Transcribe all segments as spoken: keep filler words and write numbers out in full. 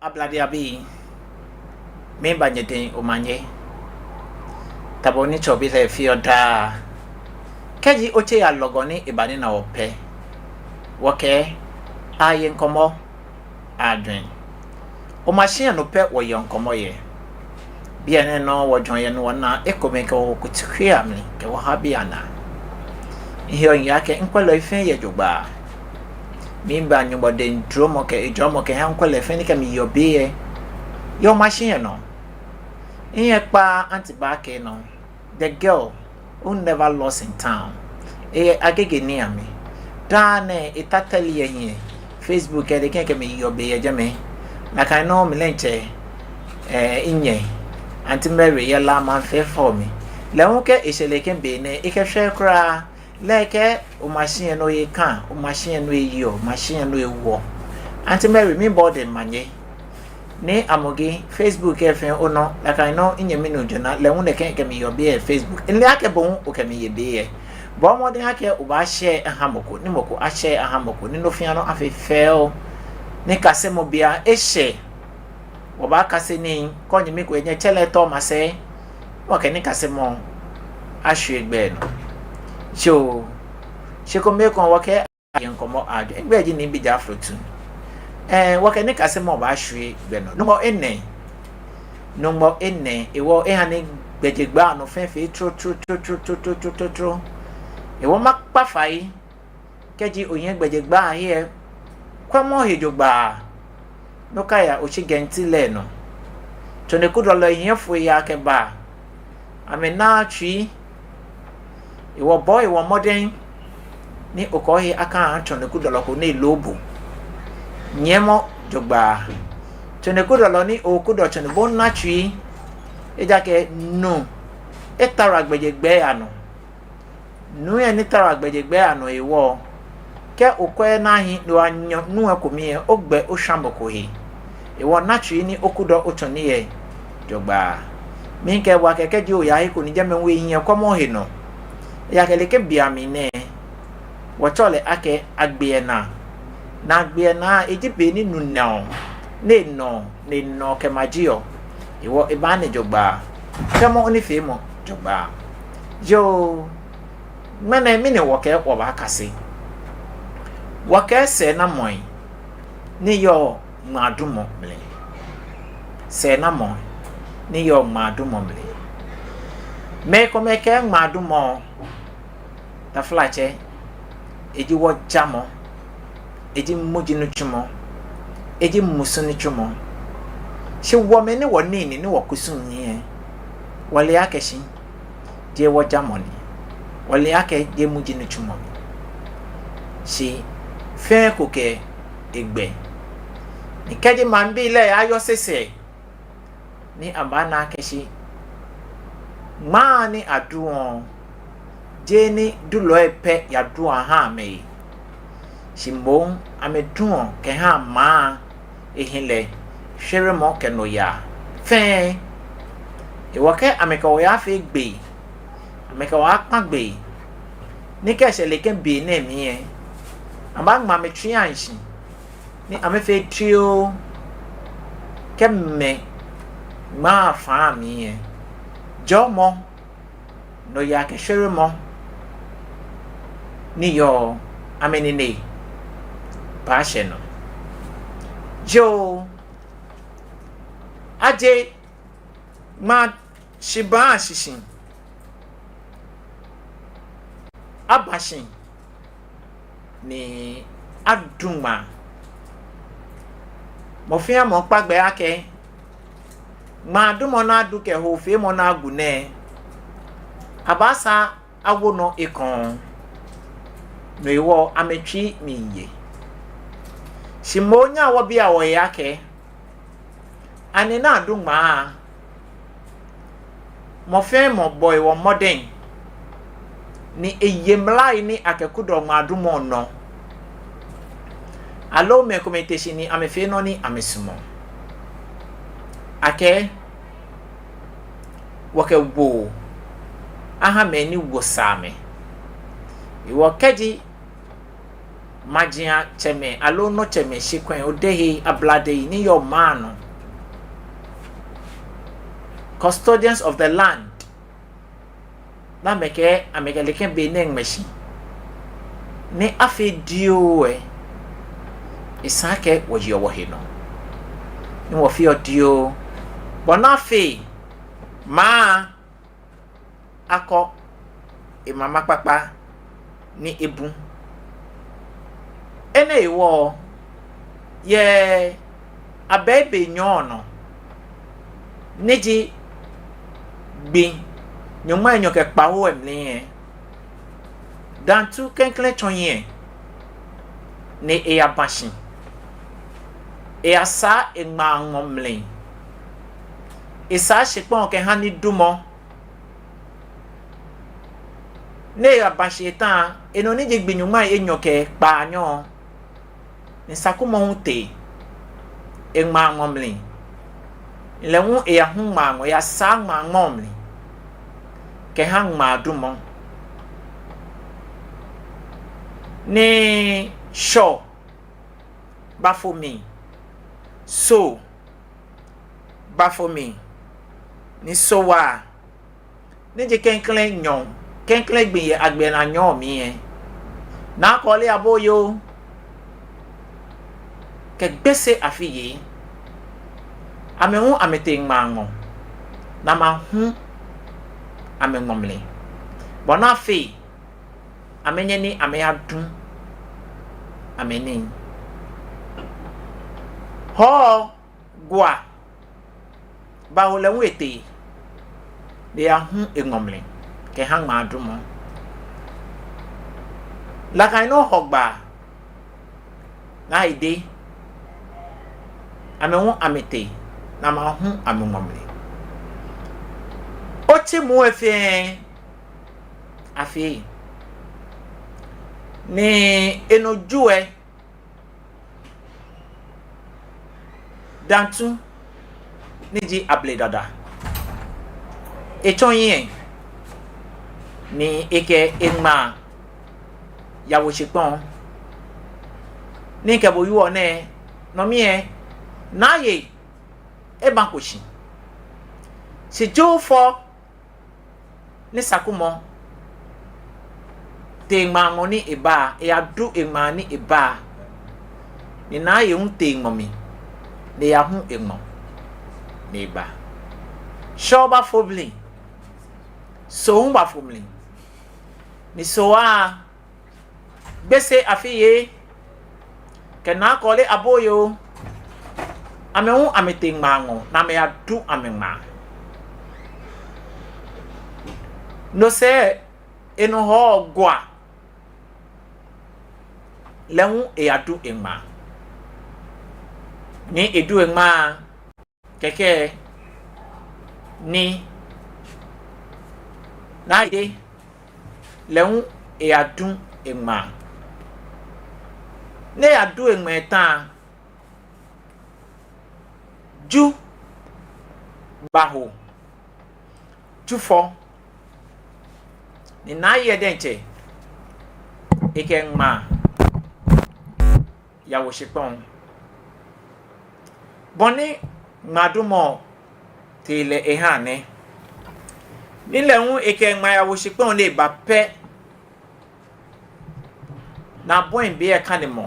Ablade abii, miiba nyɛdɛŋ omanye. Tamɔ nitsɔɔbi lɛ feɔ daa, kɛji otse ya lɔgɔ ni eba nina wɔ pɛ, wɔkɛɛ aye ŋkɔmɔ, ajwɛŋ. Omashinɛ nɔ pɛ wɔyeɔ ŋkɔmɔ yɛ. Bianɛ nɔŋŋ wɔjwɛŋɔ yɛ ni wɔna ekomɛi kɛ wɔ kutukwei amli kɛ wɔhabii anaa. Miheɔ miyeɔ akɛ mikwɛlɔi fɛɛ yɛ jogbaŋŋ. Miiba Nyɔŋmɔ dɛŋ duromɔ kɛ ejɔɔmɔ kɛha mikwɛlɔi fɛɛ ni kɛ mi yeɔ be yɛ, yɛ omashinɛ nɔ. Mihiɛ kpaaa Auntie Baakɛ nɔ. The girl who never lost in town. Eyɛ Agege niiamli. Daa nɛɛ eta tɛli yɛ hiɛ. Facebook lɛ, lɛ ekɛ mi yeɔ be yɛ jɛmɛ. Nakai nɔŋŋ mi diɛŋtsɛ, eh, minyɛ Auntie Mary yɛ La maŋ fɛɛ fɔ mi. Lɛ hu kɛ eshɛ lɛ kɛ be nɛɛ ekɛshwɛ kwraa. Lɛ ekɛɛ omashinɛ nɔ eye kã, omashinɛ nɔ eyeɔ, omashinɛ nɔ ewoɔ. Auntie Mary, miiba odɛŋ omanye. Ni amɔgi Facebook lɛ fɛɛ onɔ, nakai nɔŋŋ minyɛmi nuu Jonah, lɛ hu nɛkɛ ekɛ mi yeɔ be yɛ Facebook. Mile akɛ bo hu okɛ mi yeɔ be yɛ. Bɔɔ mɔdɛŋ akɛ obaashare aha mɔ ko, ni mɔ ko ashare aha mɔ ko, ni nɔ fɛɛ nɔ afee fɛo. Nikasemɔ be eshɛ. Wɔbaakase nii, kɛ onyɛmi ko yɛ nyɛtsɛ lɛ tɔ masɛi. Wɔkɛ nikasemɔ ashwie gbɛ nɔ. Tso, shi kome ekoŋŋ wɔkɛɛ aye ŋkɔmɔ, ajwɛŋ. Migbɛi ji Nii Bi Jafro Tun. Eh, wɔkɛ nikasemɔ baashwie gbɛ nɔ. Nyɔŋmɔ enɛ. Nyɔŋmɔ enɛ. Ehewɔ eha ni gbɛjegbɛi anɔ fɛɛ fee tro, tro, tro. Ehewɔ makpa fai. Kɛji ohiɛ gbɛjegbɛi ahe lɛ, kwɛmɔ ohe jogbaŋŋ. Nɔ ko yaa oshi gɛnti lɛ nɔ. Tsɔne kudɔlɔ hiɛ foi yaa kɛbaa. Amɛnaaa tsui. Ehewɔ bɔɔ ehewɔ mɔdɛŋ ni okɛ ohe akaha tsɔne kudɔlɔ ko ni elo bo. Nyiɛmɔ jogbaŋŋ. Tsɔne kudɔlɔ ni okudɔ tsɔne bo na tsui. Ejaakɛ nuu etara gbɛjegbɛi anɔ. Nuu lɛ ni tara gbɛjegbɛi anɔ hewɔ, kɛ okwɛ ni ahi ni oyaanyɔ nuu lɛ kome lɛ, ogbɛ oshwã mɔ ko he. Ehewɔ na tsui ni okudɔ otsɔne lɛ jogbaŋŋ. Miikɛɛ bo akɛ kɛji oyaa he ko ni jɛmɛ hu ehiɛ, kwɛmɔ ohe nɔ. Ejaakɛ nɛkɛ be amli nɛɛ, wɔtsɛɔ lɛ akɛ agbiɛnaa. Ni agbiɛnaa eji be ni nu nɛɔ, ni enɔ, ni enɔ kɛmajeɔ. Ehewɔ ebaahi jogbaŋŋ. Kwɛmɔ onifeemɔ jogbaŋŋ. Yoo, ŋmɛnɛ mɛni wɔkɛɛ wɔbaakase? Wɔkɛɛ sɛɛnamɔi ni yɔɔ ŋmaadumɔ mli. Sɛɛnamɔi ni yɔɔ ŋmaadumɔ mli. Mɛi komɛi kɛɛ ŋmaadumɔ, taflatsɛ, eji wɔŋjamɔ, eji muji nitsumɔ, eji musu nitsumɔ. Shi wɔ mɛi ni wɔnii ni, ni wɔkusum ni lɛ, wɔle akɛ shi jeee wɔŋjamɔ ni, wɔle akɛ jeee muji nitsumɔ ni. Shi fɛɛ ko kɛ egbɛ. Ni kɛji maŋbii lɛ yayɔse sɛɛ, ni abaana akɛ shi ŋmaa ni aduɔ, jeee ni dulɔi pɛ yaduɔ ahaa amɛhe. Shi moŋ amɛduɔ kɛhaa maŋ, ehi lɛ, shweremɔ kɛ nɔyaa fɛɛ. Ehewɔ kɛ amɛkɛ wɔ yaafee gbee, amɛkɛ wɔ yaakpa gbee, ni kɛ eshɛ nɛkɛ be nɛɛ mli lɛ, abaaŋma amɛtsui ashi, ni amɛfee trio kɛmɛ ŋmaa faa mli lɛ. Jɔɔmɔ, nɔyaa kɛ shweremɔ ni yɔɔ amɛnine baashɛ nɔ. Yoo, aje ŋmaa shibaa shishi. Aba shi ni adu ŋmaa. Mɔ fɛɛ mɔ kpa gbɛ akɛ ŋmaadumɔ ni adu kɛ hoofeemɔ ni agu nɛɛ, abaasa awo nɔ ekoŋŋ. No hewɔ amɛtsui miiye. Shi moŋ nyɛhaa wɔbia wɔhe akɛ, ani ni adu ŋmaa, mɔ fɛɛ mɔ bɔ ewɔ mɔdɛŋ ni eye mlai ni akɛkudɔ ŋmaadumɔ nɔ? Aloo mɛi komɛi te shi ni amɛfee nɔ ni amɛsumɔɔ? Akɛ wɔkɛ woo aha mɛi ni wo sa amɛ. Hewɔ kɛji majiatsɛmɛi aloo nɔtsɛmɛi shi kwɛ, odehe abladei ni yɔɔ maŋ nɔ, custodians of the land, ni amɛkɛ, amɛkɛ nɛkɛ be nɛɛ ŋmɛ shi. Ni afee dioo lɛ, esa akɛ wɔyeɔ wɔhe nɔ ni wɔfeɔ dioo, bɔ ni afee maŋ akɔ emama kpakpa ni ebu. Enɛ hewɔ, yɛ abɛi be enyɔ nɔ, ni ji gbi nyɔŋmai enyɔ kɛ kpawo lɛ mli lɛ, Dantu klɛŋklɛŋ tsɔ hiɛ ni eyaba shi. Eyasaa eŋmaa ŋmɔ mli. Esaa shikpɔŋ kɛha nidumɔ. Ni eyaba shi eta, enɔ ni ji gbi nyɔŋmai enyɔ kɛ kpaanyɔ, ni Sakumɔ hu tee eŋmaa ŋmɔ mli. Lɛ hu eyahu ŋmaa ŋmɔ, eyasaa ŋmaa ŋmɔ mli kɛha ŋmaa dumɔ. Ni Shɔ bafo mli, Soo bafo mli, ni Sowaa, ni ji klɛŋklɛŋ nyɔɔŋ, klɛŋklɛŋ gbi yɛ Agbɛnɛ nyɔɔŋ mli lɛ, Naa Kɔɔle Aboyoo kɛ Gbese Afiyei, amɛ hu amɛtee ŋmaa ŋmɔ, ni amɛhu amɛŋmɔ mli, bɔ ni afee amɛnyɛ ni amɛyadu amɛnii. Hɔɔ Gua bawo, lɛ hu etee, ni eyahu eŋmɔ mli kɛha ŋmaa dumɔ. Nakai nɔŋŋ Hɔgbaa, Naa Ede, amɛ hu amɛtee, ni amɛhu amɛŋmɔ mli. Otsi muu lɛ fɛɛ afee. Ni enɔ Ju lɛ, Dantu, ni ji Abele Dada, etsɔ hiɛ ni ekɛ eŋmaa yawo shikpɔŋ. Ni mikɛ bo wieɔ nɛɛ, no mli lɛ, Naa Yei ebako shi. Shi Jufɔ ni Sakumɔ tee ŋmaa ŋmɔ ni eba, eyadu eŋmaa ni eba, ni Naa Yei hu tee ŋmɔ mli, ni eyahu eŋmɔ ni eba. Shɔ bafo mli, Soo hu bafo mli, ni Soo lɛ, Gbese Afiyei kɛ Naa Kɔɔle Aboyoo, amɛ hu amɛtee ŋmaa ŋmɔ ni amɛyadu amɛŋmaa. No sɛɛ enɔ Hɔɔ Gua, lɛ hu eyadu eŋmaa. Ni edu eŋmaa kɛkɛ ni Naa Ede, lɛ hu eyadu eŋmaa. Ni eyadu eŋmaa eta, Ju baho, Jufɔ, ni Naa Yei diɛŋtsɛ ekɛ ŋmaa yawo shikpɔŋ. Bɔ ni ŋmaa dumɔ tee lɛ eha nɛ. Ni lɛ hu ekɛ ŋmaa yawo shikpɔŋ ni eba pɛ, ni abɔi be lɛ kanemɔ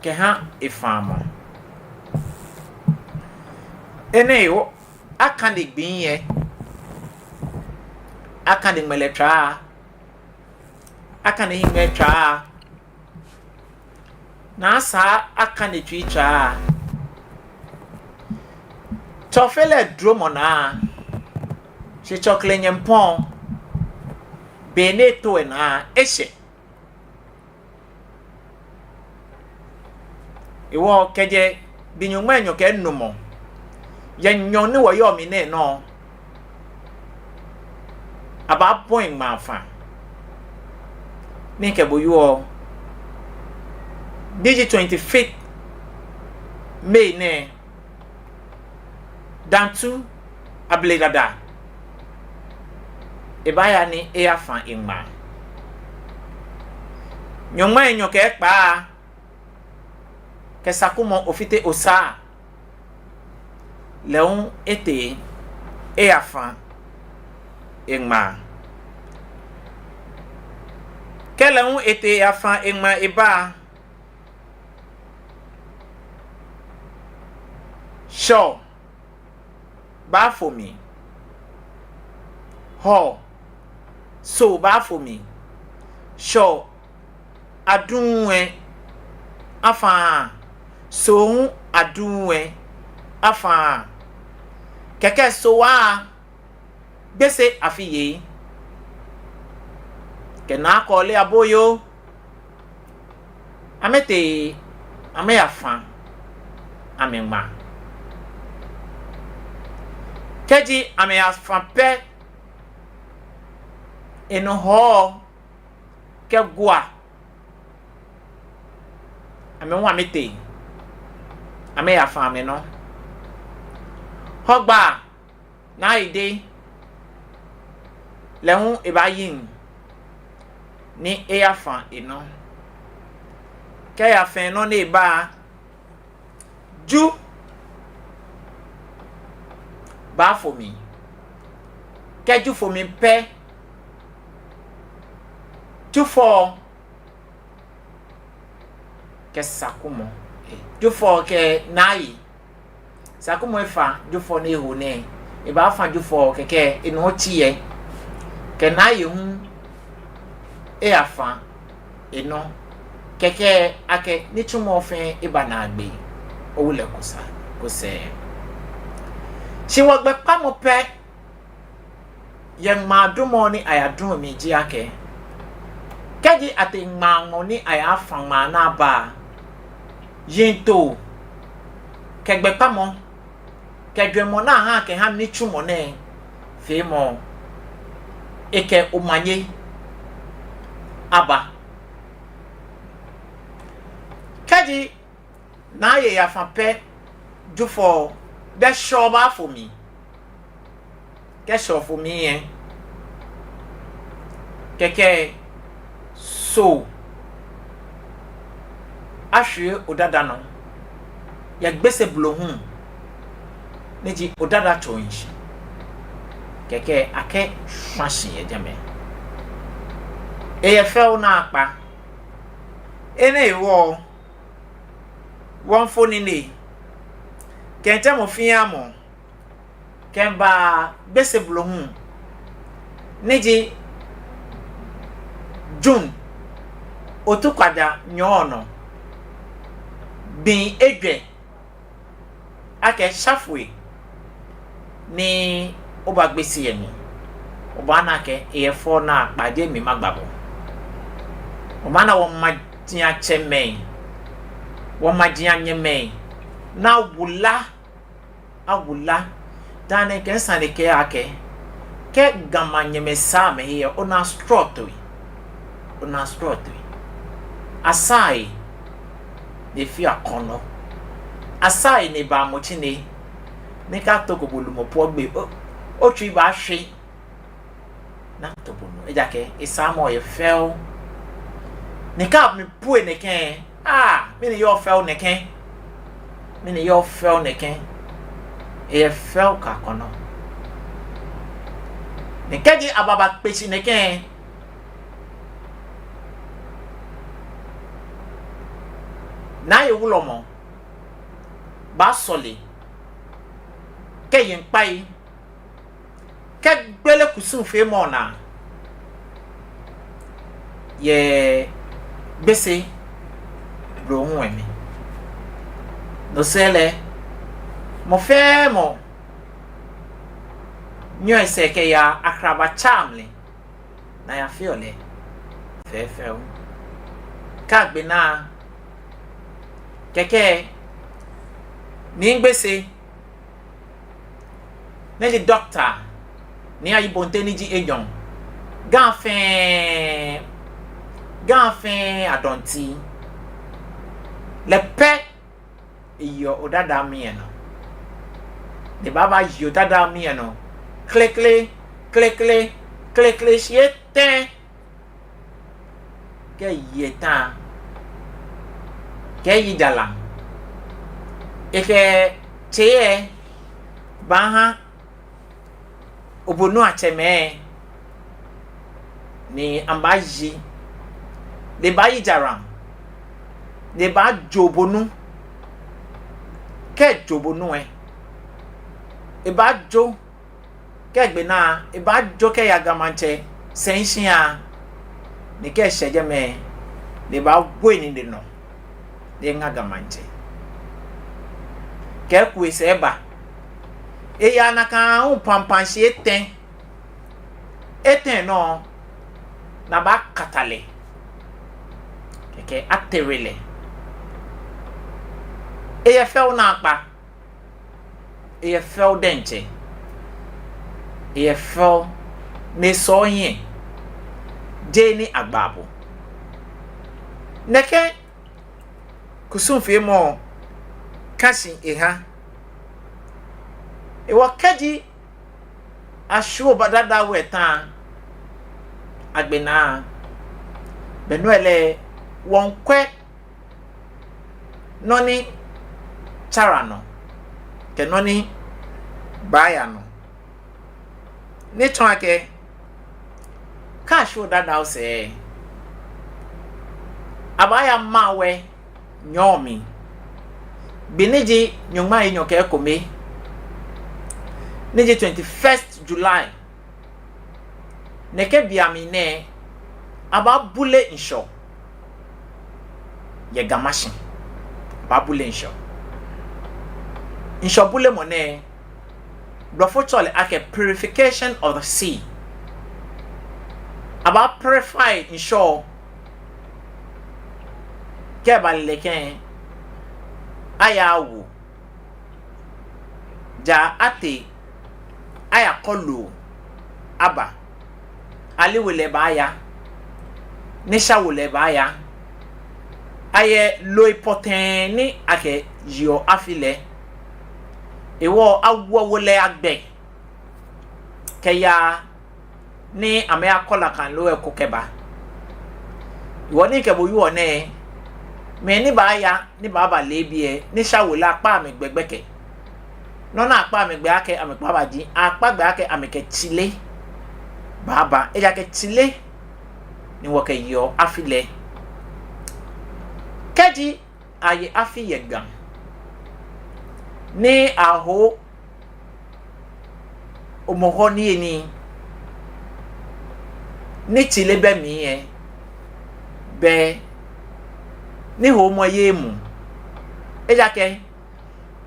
kɛha efaamɔ. Enɛ hewɔ, akane gbii lɛ, akane ŋmɛlɛtswaa, akane hiŋmɛitswaa, ni asaa akane tsuitswaa. Tsɔfelɛ dromɔ naa, shi tsɔkele nyɛmpɔŋ, be ni eto lɛ naa eshɛ. Hewɔ kɛjɛ gbi nyɔŋmai enyɔ kɛ enumɔ, yɛ nyɔɔŋ ni wɔyɔɔ mli nɛɛ nɔ, abaabɔi ŋmaa faa. Ni mikɛ bo wieɔ, ni ji twenty-fifth May nɛɛ, Dantu Abele Dada, ebaaya ni eyafã eŋmaa. nyɔŋmai enyɔ kɛ ekpaa, kɛ Sakumɔ Ofite Osaa, lɛ hu etee eyafã eŋmaa. Kɛ lɛ hu etee eyafã eŋmaa eba, Shɔ baafo mli. Hɔ, Soo baafo mli. Shɔ aduŋ lɛ afã, Soo hu aduŋ lɛ afã. Kɛkɛ Soo waa Gbese Afiyei kɛ Naa Kɔɔle Aboyoo, amɛtee amɛyafã amɛŋmaa. Kɛji amɛyafã pɛ, enɔ Hɔɔ kɛ Gua, amɛ hu amɛtee amɛyafã amɛnɔ. Hɔgbaa Naa Ede, lɛ hu ebaayiŋ ni eyafã enɔ. Kɛ eyafã enɔ ni eba, Ju baafo mli. Kɛ Ju fo mli pɛ, Jufɔ kɛ Sakumɔ, eh, Jufɔ kɛ Naa Yi. Sakumɔ efã Jufɔ ni eho nɛɛ, ebaafã Jufɔ kɛkɛ enɔ otsi yɛ. Kɛ Naa Yi hu eyafã enɔ kɛkɛ akɛ nitsumɔ fɛɛ eba naagbee. Owula Kosa, Kosɛɛ. Shi wɔgbɛkpamɔ pɛ yɛ ŋmaadumɔ ni ayadu mli ji akɛ, kɛji atee ŋmaa ŋmɔ ni ayafã ŋmaa ni aba, yiŋtoo kɛ gbɛkpamɔ kɛ jwɛŋmɔ ni ahaa kɛha nitsumɔ nɛɛ feemɔ, ekɛ omanye aba. Kɛji Naa Yi yafã pɛ, Jufɔ, belɛ Shɔ baafo mli. Kɛ Shɔ fo mli lɛ, kɛkɛ Soo ashwie Odada nɔ yɛ Gbese blohuŋ, ni ji Odada tsoishi. Kɛkɛ akɛshwã shi yɛ jɛmɛ. Eyɛ fɛo naakpa. Enɛ hewɔ wɔmiifo nine kɛmiitɛ mɔ fɛɛ mɔ kɛmiiba Gbese blohuŋ, ni ji June Otukwaja nyɔɔŋ nɔ, gbii ejwɛ, akɛ sha foi ni oba Gbese yɛ mli, obaana akɛ eyɛ fɛo naakpa, jeee mi magba bo. Obaana wɔmajiatsɛmɛi, wɔmajianyɛmɛi ni awula, awula. Dani kɛ sane kɛɛ akɛ, kɛ Ga maŋ nyɛmɛi saa amɛhe lɛ, onaa srɔtoi. Onaa srɔtoi. Asaa he ni efee akɔnɔ. Asaa he ni eba mɔ tsi nɛɛ, ni kɛ atoko bo lumɔ po gbɛ, o, otsui baashwie. Ni ato bo nɔ, ejaakɛ esaamɔ yɛ fɛo. Ni kɛ mi pue nɛkɛ, ah, mɛni yɔɔ fɛo nɛkɛ? Mɛni yɔɔ fɛo nɛkɛ? Eyɛ fɛo kɛ akɔnɔ. Ni kɛji aba bakpe shi nɛkɛ, Naa Yi wulɔmɔ baasɔle kɛ yiŋkpai, kɛgbele kusumfeemɔ naa yɛ Gbese blohuŋ lɛ mli. No sɛɛ lɛ, mɔ fɛɛ mɔ nyɛɔ esɛɛ kɛyaa Akraba tsa mli, ni ayafeɔ lɛ fɛfɛo. Kɛ agbe naa, kɛkɛ Nii Gbese, ni ji Doctor Nii Ayi Bonte ni ji enyɔ, Ga fɛɛ, Ga fɛɛ adɔnti, lɛ pɛ eyeɔ Odada mli lɛ nɔ. Ni ebaaba yeɔ Odada mli lɛ nɔ klekle, klekle, klekle, shi etɛ. kɛyi eta, kɛyi jara. Ekɛ tsei lɛ baaha obonu atsɛmɛi, ni amɛbaayi, ni ebaayi jara, ni ebaajo obonu. Kɛ ejo obonu lɛ, ebaajo kɛ egbe naa, ebaajo kɛya Ga Maŋtsɛ sɛi shia, ni kɛ eshɛ jɛmɛ, ni ebaawo enine nɔ, ni eŋa Ga Maŋtsɛ. Kɛ eku esɛɛ eba, eyaa nakai aahu pampam shii etɛ. Etɛ nɔ, ni abaakata lɛ, kɛkɛ atere lɛ. Eyɛ fɛo naakpa, eyɛ fɛo diɛŋtsɛ, eyɛ fɛo ni sɔɔ hiɛ, jeee ni agba bo. Nɛkɛ kusumfeemɔ ka shi eha. Hewɔ kɛji Ashwo Dadao lɛ eta, agbe naa, be nɔ lɛ lɛ, wɔŋkwɛ nɔ ni tsara nɔ, kɛ nɔ ni baaya nɔ. Ni tsɔɔ akɛ, kɛ Ashwo Dadao sɛɛ, abaaya Maawɛ nyɔɔŋ mli, gbi ni ji nyɔŋmai enyɔ kɛ ekome, ni ji twenty-first July. Nɛkɛ bei amli nɛɛ, abaabule ŋshɔ yɛ Ga Mashi. Abaabule ŋshɔ. Ŋshɔ bulemɔ nɛɛ, Blɔfo tsɛɔ lɛ akɛ purification of the sea. Abaa purify ŋshɔ. Kɛ eba lɛ kɛ, aya awo, ja atee, ayakɔ loo aba. Aleewolɛ baaya, ni shaawolɛ baaya. Ayɛ looi pɔtɛɛ ni akɛyiɔ afi lɛ. Hewɔ awoɔ wolɛi agbɛ kɛyaa ni amɛyakɔ nakai loo lɛ eko kɛba. Hewɔ ni mikɛ bo wieɔ nɛɛ, mɛi ni baaya, ni baaba leebi lɛ, ni shaawolɛ akpa amɛ gbɛ gbɛkɛ. Nɔ ni akpa amɛ gbɛ akɛ amɛkpa ba ji, akpa gbɛ akɛ amɛkɛ tsile baaba. Ejaakɛ tsile ni wɔkɛyiɔ afi lɛ. Kɛji aye afi yɛ Ga, ni aho Hɔmɔwɔ niyenii, ni tsile bɛ mli lɛ, belɛ nihoomɔ yeee emuu. Ejaakɛ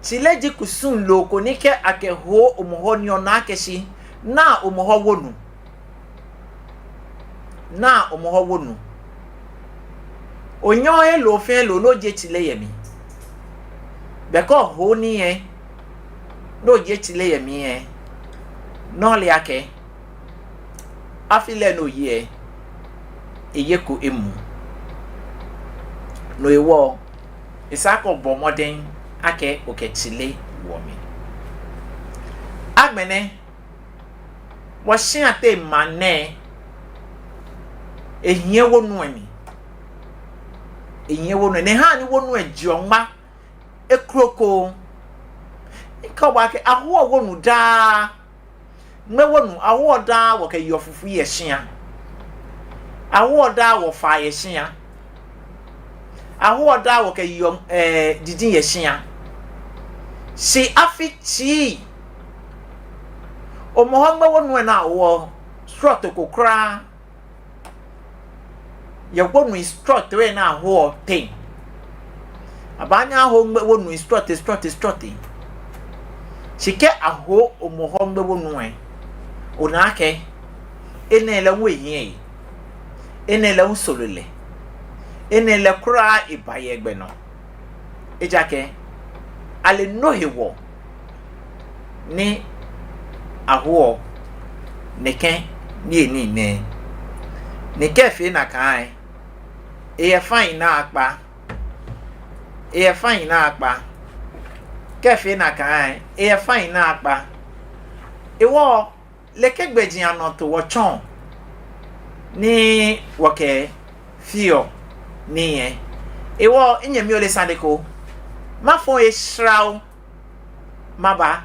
tsile ji kusum loo ko ni kɛ akɛho Hɔmɔwɔ nii lɛ, ona akɛ shi ona Hɔmɔwɔ wonu. Ona Hɔmɔwɔ wonu. Onyɛɛɛ ohe loo fɛɛ loo ni ojie tsile yɛ mli. Belɛ kɛ oho nii lɛ, ni ojie tsile yɛ mli lɛ, no ole akɛ afi lɛ ni oye lɛ, eyeko emuu. No hewɔ, esa akɛ obɔ mɔdɛŋ akɛ okɛ tsile woɔ mli. Agbɛnɛ, wɔshiateŋ maŋ nɛɛ, ehiɛ wonu lɛ mli. Ehiɛ wonu lɛ, ni ehaa ni wonu lɛ jeɔ ŋma ekroko. Mikɛɔ bo akɛ ahoɔ wonu daa. Ŋmɛ wonu, ahoɔ daa wɔkɛyeɔ fufui yɛ shia. Ahoɔ daa wɔfaa yɛ shia. Ahoɔ daa wɔkɛyeɔ, eh, jiji yɛ shia. Shi afi tsii, Hɔmɔwɔ ŋmɛ wonu lɛ ni ahoɔ srɔto ko kwraa yɛ wonu srɔtoi ni ahoɔ teŋ. Abaanyɛ aho ŋmɛ wonu srɔtoi, srɔtoi, srɔtoi. Shi kɛ aho Hɔmɔwɔ ŋmɛ wonu lɛ, ona akɛ enɛ lɛ hu ehiɛ, enɛ lɛ hu soro lɛ, enɛ lɛ kwraa eba yɛ gbɛ nɔ. Ejaakɛ ale nɔ hewɔ ni ahoɔ nɛkɛ niyenii nɛɛ. Ni kɛ efee nakai lɛ, eyɛ fine naakpa. Eyɛ fine naakpa. Kɛ efee nakai lɛ, eyɛ fine naakpa. Hewɔ, nɛkɛ gbɛjianɔtoo wɔtsɔɔ ni wɔkɛ fioo ni yɛ. Hewɔ, minyɛmi, ole sane ko. Mafo esrao maba.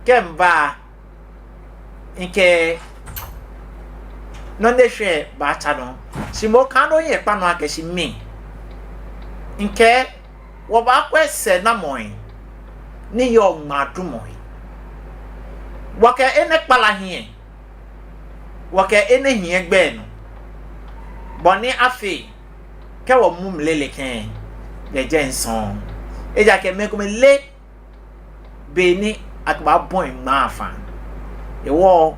Kɛ miba, mikɛ nɔ ni eshwɛ baatsa nɔ. Shi moŋ kaaha no yɛ kpa nɔ akɛ shi mi, mikɛ wɔbaakwɛ sɛɛnamɔi ni yɔɔ ŋmaadumɔ he. Wɔkɛ enɛ kpala hiɛ. Wɔkɛ enɛ hiɛ gbɛ nɔ. Bɔ ni afee kɛ wɔmu mli lɛ kɛ yɛ jɛi sɔŋŋ. Ejaakɛ mɛi komɛi leee be ni akɛbaabɔi ŋmaa afã. Hewɔ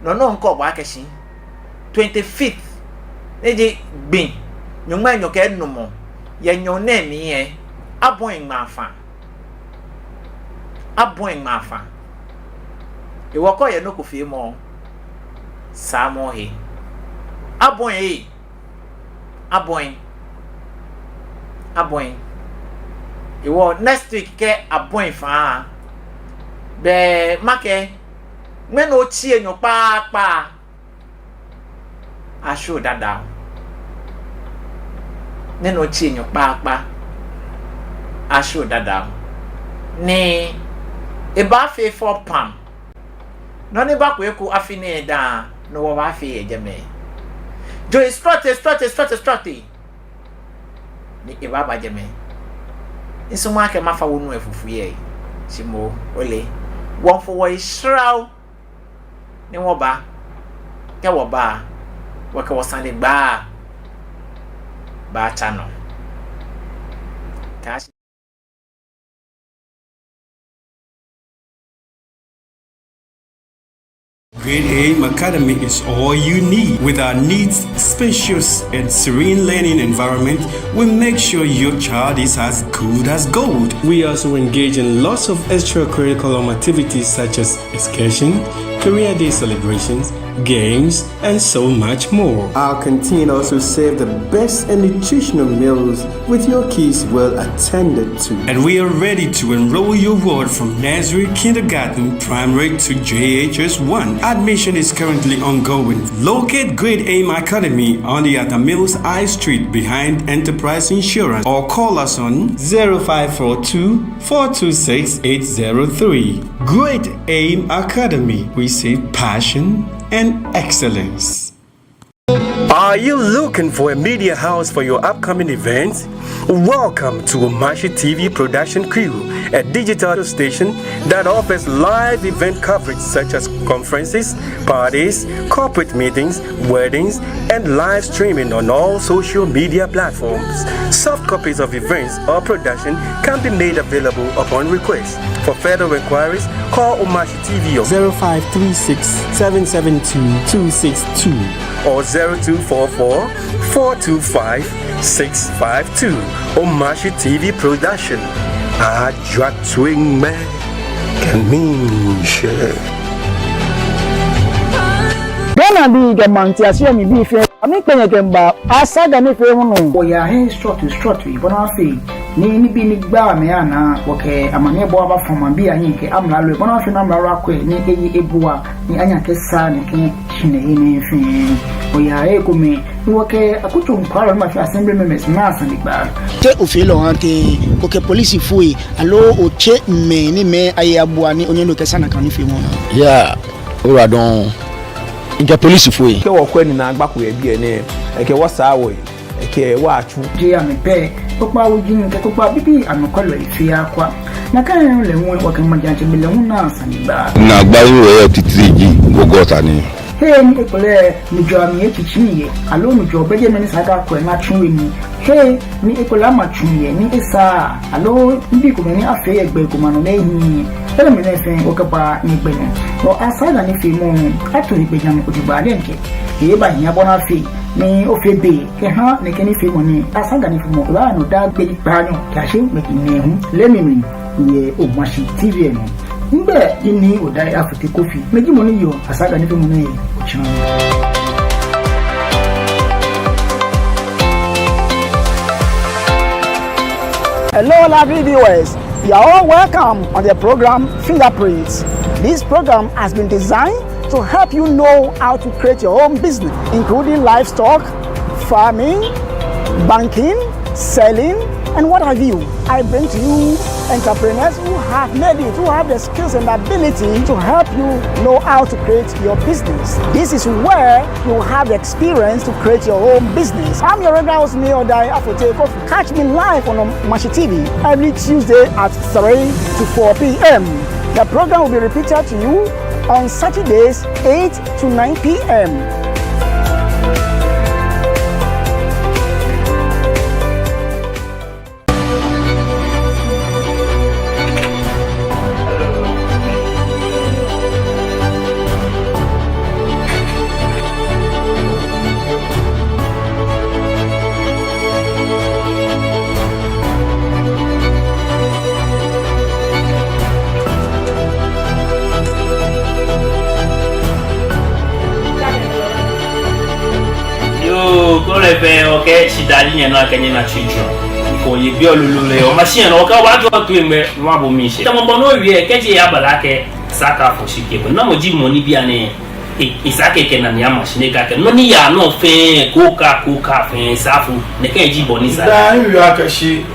nɔ nɔŋŋ kɔ ba akɛ shi twenty-fifth, ni ji gbi nyɔŋmai enyɔ kɛ enumɔ yɛ nyɔɔŋ nɛɛ mli lɛ, abɔi ŋmaa afã. Abɔi ŋmaa afã. Hewɔ kɛ oyɛ nɔ ko feemɔ, saamɔ ohe. Abɔi ee. Abɔi. Abɔi. Hewɔ next week kɛ abɔi fã, be makɛɛ ŋmɛnɛ otsi enyɔ kpaakpa, ashwie odadao. Ŋmɛnɛ otsi enyɔ kpaakpa, ashwie odadao. Ni ebaafee fɛo pam. Nɔ ni baakwɛ eko afi nɛɛ dã, no wɔbaafee yɛ jɛmɛ. Jɔɔ esrɔtoi, esrɔtoi, esrɔtoi, esrɔtoi. Ni ebaaba jɛmɛ. Misumɔɔɔ akɛ mafa wonu lɛ fufui yɛ. Shi moŋ, ole, wɔfo wɔ esrao ni wɔba. Kɛ wɔba, wɔkɛ wɔsanegbaa baatsa nɔ. Kaashi. Great Aim Academy is all you need. With our neat, spacious, and serene learning environment, we make sure your child is as good as gold. We also engage in lots of extracurriculum activities such as excursion, career day celebrations, games, and so much more. Our canteen also serve the best and nutritional meals with your kids well attended to. And we are ready to enroll your ward from nursery, kindergarten, primary to J H S one. Admission is currently ongoing. Locate Great Aim Academy on the Atta Mills High Street behind Enterprise Insurance or call us on zero five four two, four two six, eight zero three. Great Aim Academy, we see passion and excellence. Are you looking for a media house for your upcoming events? Welcome to Omashi T V production crew, a digital station that offers live event coverage such as conferences, parties, corporate meetings, weddings, and live streaming on all social media platforms. Soft copies of events or production can be made available upon request. For further inquiries, call Omashi T V on zero five three six, seven seven two, two six two or zero two four four, four two five, six five two. Omashi T V production. Ajwa twin me. Kɛ miishɛɛ. Ghanabii kɛ maŋtiase mli bii fɛɛ, amɛkpee nyɛ kɛmiiba Asaga nifeemɔ nɔ. Wɔyaa he srɔtoi srɔtoi bɔ ni afee ni nibii ni gbaa mɛi anaa, wɔkɛ amaniɛbɔɔ abafɔ maŋbii ahiɛ kɛ amralo, bɔ ni afee ni amralo akwɛ ni eye ebua ni anyɛ akɛsaa nɛkɛ shihilɛi nɛɛ fɛɛ. Wɔyaa he komɛi ni wɔkɛ akutso nɔkwɛlɔi ni ma fee assembly members naa sanegbaa. Te ofeɔ lɛ ohaa tɛŋŋ, okɛ polisifoi aloo otsɛ mɛi ni mɛi aye abua ni onyɛ ni okɛsaa nakai nifeemɔ nɛɛ? Yeah. Ora dɔŋŋ. Mikɛ polisifoi. Kɛ wɔkwɛ ni naagba ko yɛ biɛ nɛɛ, ekɛ wɔ saa wɔyi, ekɛ wɔ atsu. Jeee amɛ pɛ, kpokpaa wuji kɛ kpokpaa bibii anɔkwɛlɔi fɛɛ akwa. Nakai nɔŋŋ lɛ hu wɔkɛ maŋtsɛmɛi lɛ hu naa sanegbaa. Naagbai ni wɔyɔɔ titri ji gɔgɔta ni. Hei ni ekolɛ nujɔɔ amli etsitsi yɛ, aloo nujɔɔ bɛ jɛmɛ ni esa akɛ akwɛ ni atsu he nii. Hei ni ekolɛ ama tsu yɛ ni esaaa, aloo nibii komɛi ni afee yɛ gbɛ ko mli nɔ ni ehiii. Enɛɛmɛi fɛɛ wɔkɛbaa nyɛgbɛ nɔ. Wɔ Asaga nifeemɔ ato egbɛjianɔ jogbaŋŋ diɛŋtsɛ. Ebaahia bɔ ni afee ni ofee be kɛha nɛkɛ nifeemɔ nɛɛ. Asaga nifeemɔ baa nɔ daa gbi kpaanyɔ kɛyashi ŋmɛji nɛɛhu lɛ mli yɛ Omashi T V lɛ nɔ. Migbɛi ji Nii Odai Afotey Kofi, mi ji mɔ ni yɔɔ Asaga nifeemɔ nɛɛ he. Hello, lovely viewers. You are all welcome on the program Fingerprints. This program has been designed to help you know how to create your own business, including livestock, farming, banking, selling, and what have you. I bring to you entrepreneurs who have made it, who have the skills and ability to help you know how to create your business. This is where you have the experience to create your own business. I'm your regular host, Nii Odai Afotey Kofi. Catch me live on Omashi T V every Tuesday at three to four p.m. The program will be repeated to you on Saturdays, eight to nine p.m. Yoo, kɔlɛ fɛɛ, okɛɛ shidaa ji nyɛnɔ akɛ nyɛna tsui jurɔ. Ko ye biɔ lolo lɛ, Omashi nɔ, okɛɛ obaajɔ toi ŋmɛ, nɔ abɔ mi shi. Tamɔ bɔ ni owie, kɛji aba lɛ akɛ, Saka fɔ shi kɛ bɔ. Namɔ ji mɔ ni bianɛ, e, esa akɛ ekɛ enane ama shi ni ekɛɛ akɛ, nɔ ni yaa nɔ fɛɛ, ko ka, ko ka fɛɛ, safo, nɛkɛ ji bɔ ni sa. Daa, miwie akɛ shi,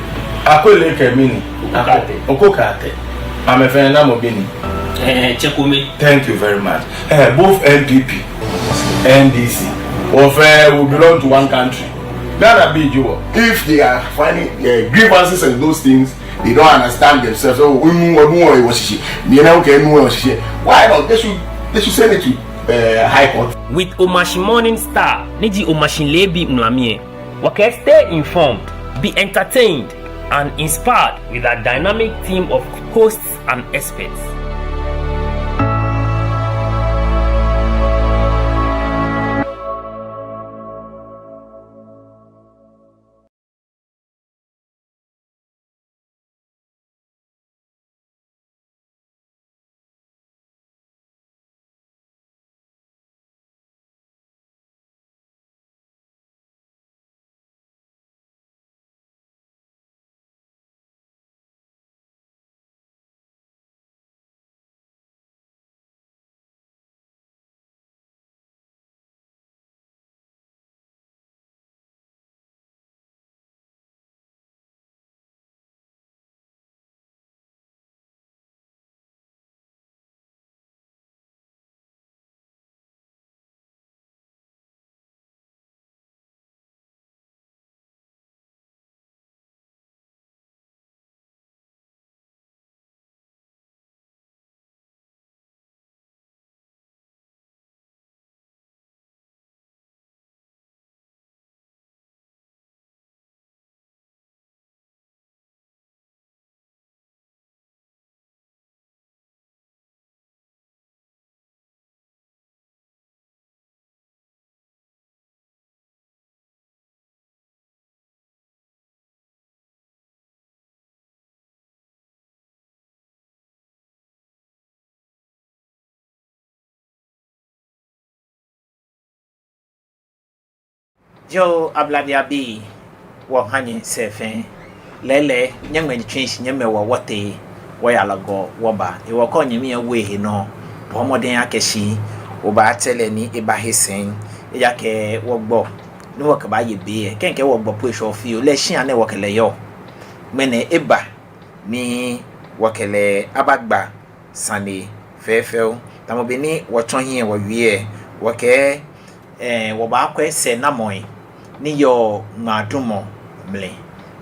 Akwele kɛ mɛni? Oko Kaate. Oko Kaate. Amɛfɛɛ namɔ bi ni? Eh, Tsɛ Kome. Thank you very much. Eh, both N P P, N D C, wɔ fɛɛ, we belong to one country. Ghanabii ji wɔ. If they are finding, eh, grievances and those things, they don't understand themselves. Oh, enu, enu, eh, wɔ shishi. Ni ena, okay, enu, eh, wɔ shishi. Why not? They should, they should send it to, eh, High Court. With Omashi Morning Star, ni ji Omashi Leebi Ŋulami lɛ, wɔkɛɛ stay informed, be entertained, and inspired with our dynamic team of hosts and experts. Yoo, Ablade abii, wɔha nyɛ sɛɛ fɛɛ. Lɛɛlɛŋ, nyɛŋmɛ nyɛtsui shi, nyɛmɛ wɔ wɔtee, wɔya lagɔ wɔba. Ewɔ kɔ nyɛmi ewo ehe nɔ, bɔɔ mɔdɛŋ akɛ shi obaatɛ lɛ ni eba he sɛɛ. Ejaakɛ wɔgbɔ ni wɔkɛbaaye be lɛ, kɛkɛ wɔgbɔ po eshwɛ fioo, lɛ shia nɛɛ wɔkɛ lɛ yɔɔ. Ŋmɛnɛ eba ni wɔkɛ lɛ abagba sane fɛfɛo. Tamɔ bɔ ni wɔtsɔ hiɛ wɔwie lɛ, wɔkɛɛ, eh, wɔbaakwɛ sɛɛnamɔi ni yɔɔ ŋmaadumɔ mli.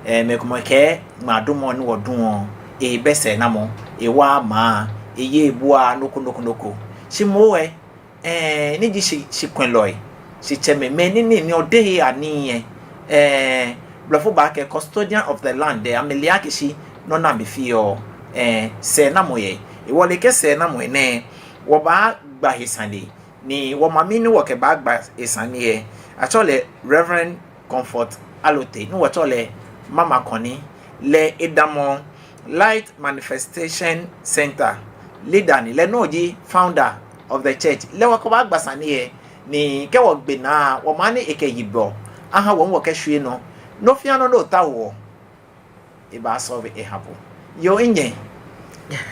Eh, mɛi komɛi kɛɛ ŋmaadumɔ ni wɔduɔ, ebɛ sɛɛnamɔ, ewaaa maŋ, eyeee ebuaa nɔ ko nɔ ko nɔ ko. Shi moŋ lɛ, eh, ni ji shi, shikwɛlɔi, shitsɛmɛi, mɛi ni, ni, ni odehe anii lɛ, eh, blɔfo baakɛɛ custodian of the land lɛ, amɛle akɛ shi nɔ ni amɛfeɔ, eh, sɛɛnamɔ yɛ. Ewɔ lɛ kɛ sɛɛnamɔi nɛɛ, wɔbaagba he sane, ni wɔmami ni wɔkɛbaagba he sane lɛ, atsɛɔ lɛ Reverend Comfort Allotey, ni wɔtsɛɔ lɛ Mama Kɔni, lɛ edamɔ Light Manifestation Center leader ni, lɛ nɔŋŋ ji founder of the church. Lɛ wɔkɛbaagba sane lɛ, ni kɛ wɔgbe naa, wɔmaaha ni ekɛ yiblɔ aha wɔ ni wɔkɛshwie nɔ. Nɔ fɛɛ nɔ ni otaoɔ, ebaa solve eha bo. Yoo, minyɛ,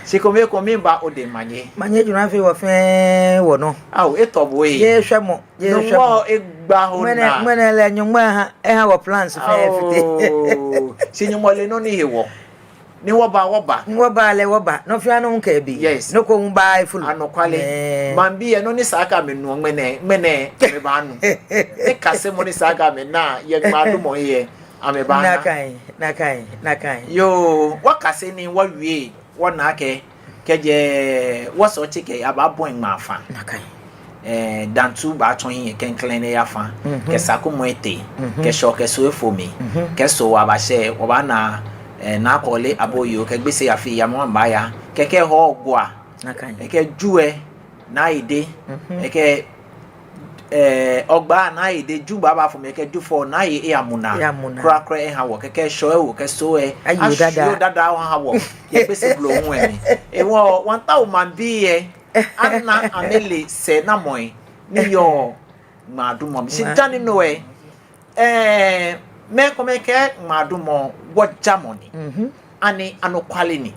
Shi kome kome ba odɛŋ manye. Manye juna fe wɔ fɛɛ wɔnɔ. Ao, etɔ bo ee. Jeee shwɛmɔ, jeee shwɛmɔ. Nyɔŋmɔ egba he naa. Ŋmɛnɛ, ŋmɛnɛ lɛ Nyɔŋmɔ eha, eha wɔ plans fɛɛ fite. Ao. Shi Nyɔŋmɔ le nɔ ni he wɔ. Ni wɔba, wɔba. Ni wɔba lɛ, wɔba. Nɔ fɛɛ nɔ hu kɛ ebii. Yes. Nɔ ko hu baaa efolo. Anɔkwale. Ɛɛ. Maŋbii lɛ, nɔ ni sa akɛ amɛnu ŋmɛnɛ, ŋmɛnɛ amɛbaanu. Nikasemɔ ni sa akɛ amɛna yɛ ŋmaadumɔ lɛ, amɛbaana. Nakai, nakai, nakai. Yoo, wɔkase ni wɔwie, wɔna akɛ, kɛjɛ Wɔsɔɔ tse kɛyaa, abaabɔi ŋmaa fã. Nakai. Ɛɛ, Dantu baatsɔ hiɛ klɛŋklɛŋ ni eya fã. Mhm. Kɛ Sakumɔ etee. Mhm. Kɛ Shɔ kɛ Soo efo mli. Mhm. Kɛ Soo abashɛ, wɔbaana, ɛɛ, Naa Kɔle Aboyoo, kɛ Gbese Afia, amɛ hu amɛbaaya. Kɛkɛ Hɔɔ Gua. Nakai. Kɛkɛ Ju lɛ, Naa Ede. Mhm. Kɛkɛ, ɛɛ, Ogba Naa Ede, Ju baaba fo mli, kɛkɛ Jufɔ Naa Yei Amuna. Yei Amuna. Kwraa kwraa eha wɔ, kɛkɛ Shɔ lɛ hu, kɛ Soo lɛ. Ayi Dada. Ashi Dada hu aha wɔ. Yɛ Gbese Blohuŋ lɛ mli. Hewɔ, wɔmiitao maŋbii lɛ, ana amɛle sɛɛnamɔi ni yɔɔ ŋmaadumɔ mli. Shi dani no lɛ, ɛɛ, mɛi komɛi kɛɛ ŋmaadumɔ wɔjamɔ ni. Mhm. Ani anɔkwale ni?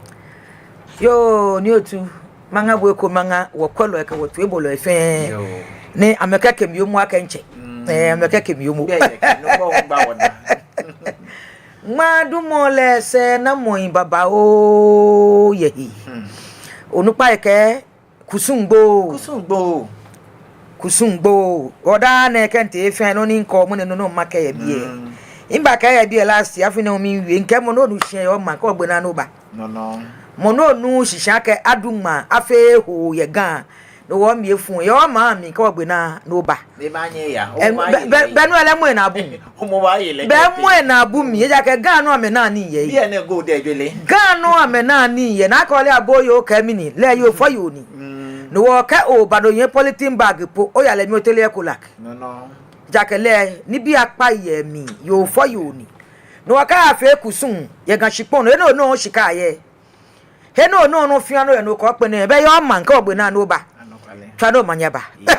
Yoo, Nii Otu, maŋa bo eko, maŋa wɔkwɛlɔi kɛ wɔtoibolɔi fɛɛ. Yoo. Ni amɛkɛke mi momo akɛ ntsɛ. Mm. Ɛɛ, amɛkɛke mi momo. Bɛ yɛ kɛ, no bɔ ŋgba wɔna. Ŋmaadumɔ lɛ sɛɛnamɔi babaoo yɛ he. Hmm. Onukpai kɛɛ, kusum gbo. Kusum gbo. Kusum gbo. Oda nɛɛ kɛ mitee fɛɛ nɔ ni mikɔ, mɔ nɛɛ nɔ nɔ makɛɛ yɛ biɛ. Mm. Mibakɛɛ yɛ biɛ last year, afi nɛɛ miwie, mikɛɛ mɔ ni onu shishi yɛ omaŋ kɛ ogbe naa ni oba. No, no. Mɔ ni onu shishi akɛ adu ŋmaa afee hoo yɛ Ga. No hewɔ mli efu yɛ omaŋ mli kɛ ogbe naa ni oba. Be ma nyɛ ya. Ɛɛ, be, be, be no lɛ mɔ enaabu. Bɛ mɔ enaabu mli, ejaakɛ Ga nɔ amɛnaa nii yɛ. Biɛ nɛɛ go de jwele. Ga nɔ amɛnaa nii yɛ, Naa Kɔle Aboyoo kɛ mɛni, lɛ yoo fɔyoo ni. Mm. No hewɔ kɛ oba no yɛ polythene bag po, oyalɛ mli otere eko lak. No, no. Ejaakɛ lɛ, nibii akpa yɛ mli, yoo fɔyoo ni. No hewɔ kɛ afee kusum yɛ Ga shikpɔŋ nɔ, enɔ nɔ shika yɛ. He nɔ nɔ nɔ fɛɛ nɔ yɛ nɔ ko kpɛnɛ, bɛ yɛ omaŋ kɛ ogbe naa ni oba. Anɔkwale. Tswa ni omanye aba. Yao.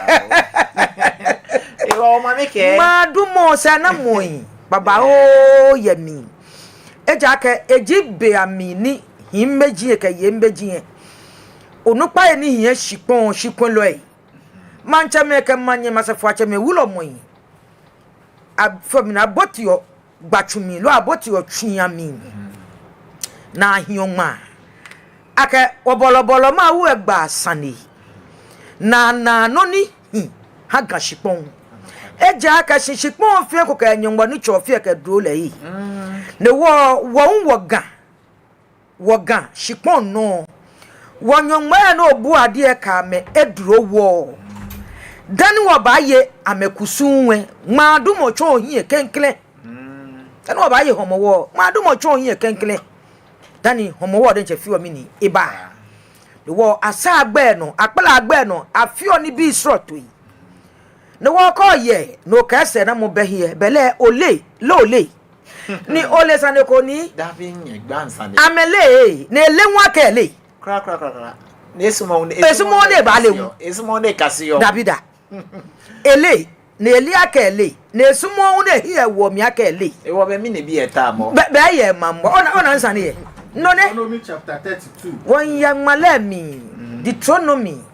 Hewɔ mami kɛɛ. Ŋmaadumɔ sɛɛnamɔi babaoo yɛ mli. Ejaakɛ eji bei amli ni hii mɛi ji yɛ kɛ yei mɛi ji yɛ. Onukpai ni hiɛ shikpɔŋ, shikwɛɛlɔi. Maŋtsɛmɛi kɛ manyɛmɛi, asafoiatsɛmɛi, wulɔmɛi. Afɔ mli ni abotiɔ gbatsu mli, loo abotiɔ tsui amli. Ni ahiɔ ŋmaa akɛ wɔbɔlɔbɔlɔ ma wu egba sane. Ni ana nɔ ni hi ha Ga shikpɔŋ. Ejaakɛ shi shikpɔŋ fɛɛ ko kɛ Nyɔŋmɔ ni tsɔ fɛɛ kɛ duro lɛ yi. Mm. Ni wɔ, wɔ hu wɔ Ga. Wɔ Ga shikpɔŋ nɔ. Wɔ nyɔŋmai ni obu adiɛ kɛ amɛ eduro wɔ. Dani wɔbaaye amɛkusum lɛ, ŋmaadumɔ tsɔ ohiɛ klɛŋklɛŋ. Mm. Dani wɔbaaye Hɔmɔwɔ, ŋmaadumɔ tsɔ ohiɛ klɛŋklɛŋ. Dani Hɔmɔwɔ diɛŋtsɛ feɔ mɛni, eba. Ni wɔ asaa gbɛ nɔ, akpalaa gbɛ nɔ, afeɔ nibii srɔtoi. Ni wɔ kɛ oyɛ, ni okɛɛ sɛɛnamɔ bɛ he, belɛ ole, lɛ ole. Ni ole sane ko ni. Dabi nyɛ gba sane. Amɛle, ni ele hu akɛ ele. Kwraa, kwraa, kwraa, kwraa. Ni esumɔɔɔ ni, esumɔɔɔ ni ebaale hu. Esumɔɔɔ ni ekase yɔ. Dabida. Ele, ni ele akɛ ele. Ni esumɔɔɔ ni ehiɛ wo mli akɛ ele. Hewɔ bɛ mɛni biɛ tamɔ. Bɛ, bɛ yɛ mamɔ. Ona, ona nsane yɛ. No nɛ. Deuteronomy chapter thirty-two. Wɔya ŋmalɛ mli. Mm. Deuteronomy.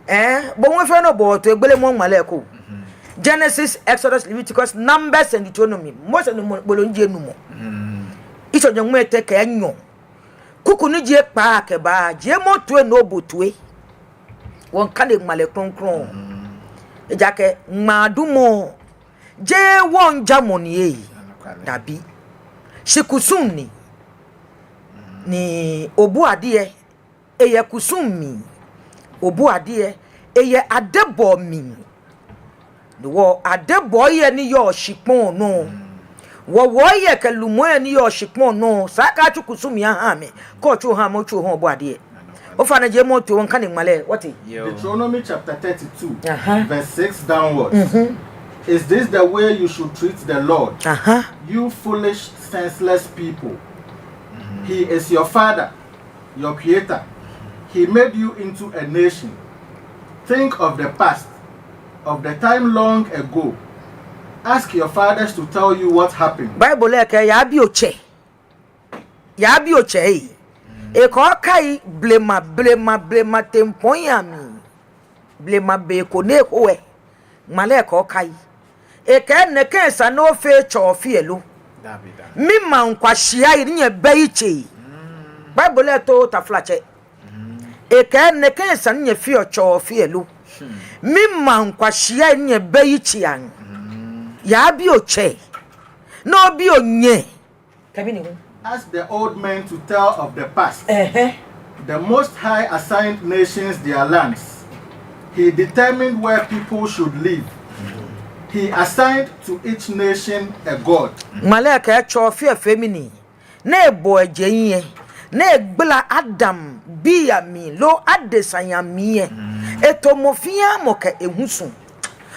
Ɛɛ, bo hu fɛɛ nɔ bo to egbelemɔ ŋmalɛ ko. Mhm. Genesis, Exodus, Leviticus, Numbers and Deuteronomy. Mose ni mɔ, bolo ni ji enumɔ. Mhm. Itsɔɔ nyɛ ŋmɛ etɛ kɛ enyɔ. Kuku ni ji ekpaa kɛba, jiemɔ toi ni obo toi. Wɔŋkane ŋmalɛ krɔŋkrɔŋ. Mhm. Ejaakɛ ŋmaadumɔ, jeee wɔŋjamɔ ni ee. Dabi. Shi kusum ni. Mhm. Ni obu adiɛ. Eyɛ kusum mli, obu adiɛ, eyɛ adebɔɔ mli. Ni wɔ adebɔɔi ni yɔɔ shikpɔŋ nɔ. Wɔ wɔɔyɛ kɛ lumɔi ni yɔɔ shikpɔŋ nɔ. Esa akɛ atsu kusum mli aha amɛ. Kɛ otsu oha amɛ, otsu oha obu adiɛ. Ofainɛ jiemɔ toi wɔŋkane ŋmalɛ. What? Yo. Deuteronomy chapter thirty-two, aha, verse six downwards. Mhm. Is this the way you should treat the Lord? Aha. You foolish, senseless people. He is your father, your creator. He made you into a nation. Think of the past, of the time long ago. Ask your fathers to tell you what happened. Bible lɛ kɛɛ, yabi otsɛ. Yabi otsɛ ee. Ekɛɛ okai blema, blema, blema tempɔŋ amli. Blema be ko ni eho lɛ. Ŋmalɛ kɛɛ okai. Ekɛɛ nɛkɛ esa ni ofee tsɔɔfiɛ lo. Dabi, dabi. Mimaŋ kwashiai ni nyɛbɛ yitsei. Bible lɛ to taflatsɛ. Ekɛɛ nɛkɛ esa ni nyɛfeɔ tsɔɔfiɛ lo. Mimaŋ kwashiai ni nyɛbɛ yitsei. Yaabi otsɛ. Ni obi onyɛ. Kɛbi ni hu. Ask the old men to tell of the past. Ɛhɛ. The Most High assigned nations their lands. He determined where people should live. He assigned to each nation a god. Ŋmalɛ kɛɛ tsɔɔfiɛ fee mɛni? Ni ebɔ ejeŋ lɛ, ni egbala Adam bii amli loo adesai amli lɛ, eto mɔ fɛɛ mɔ kɛ ehusu.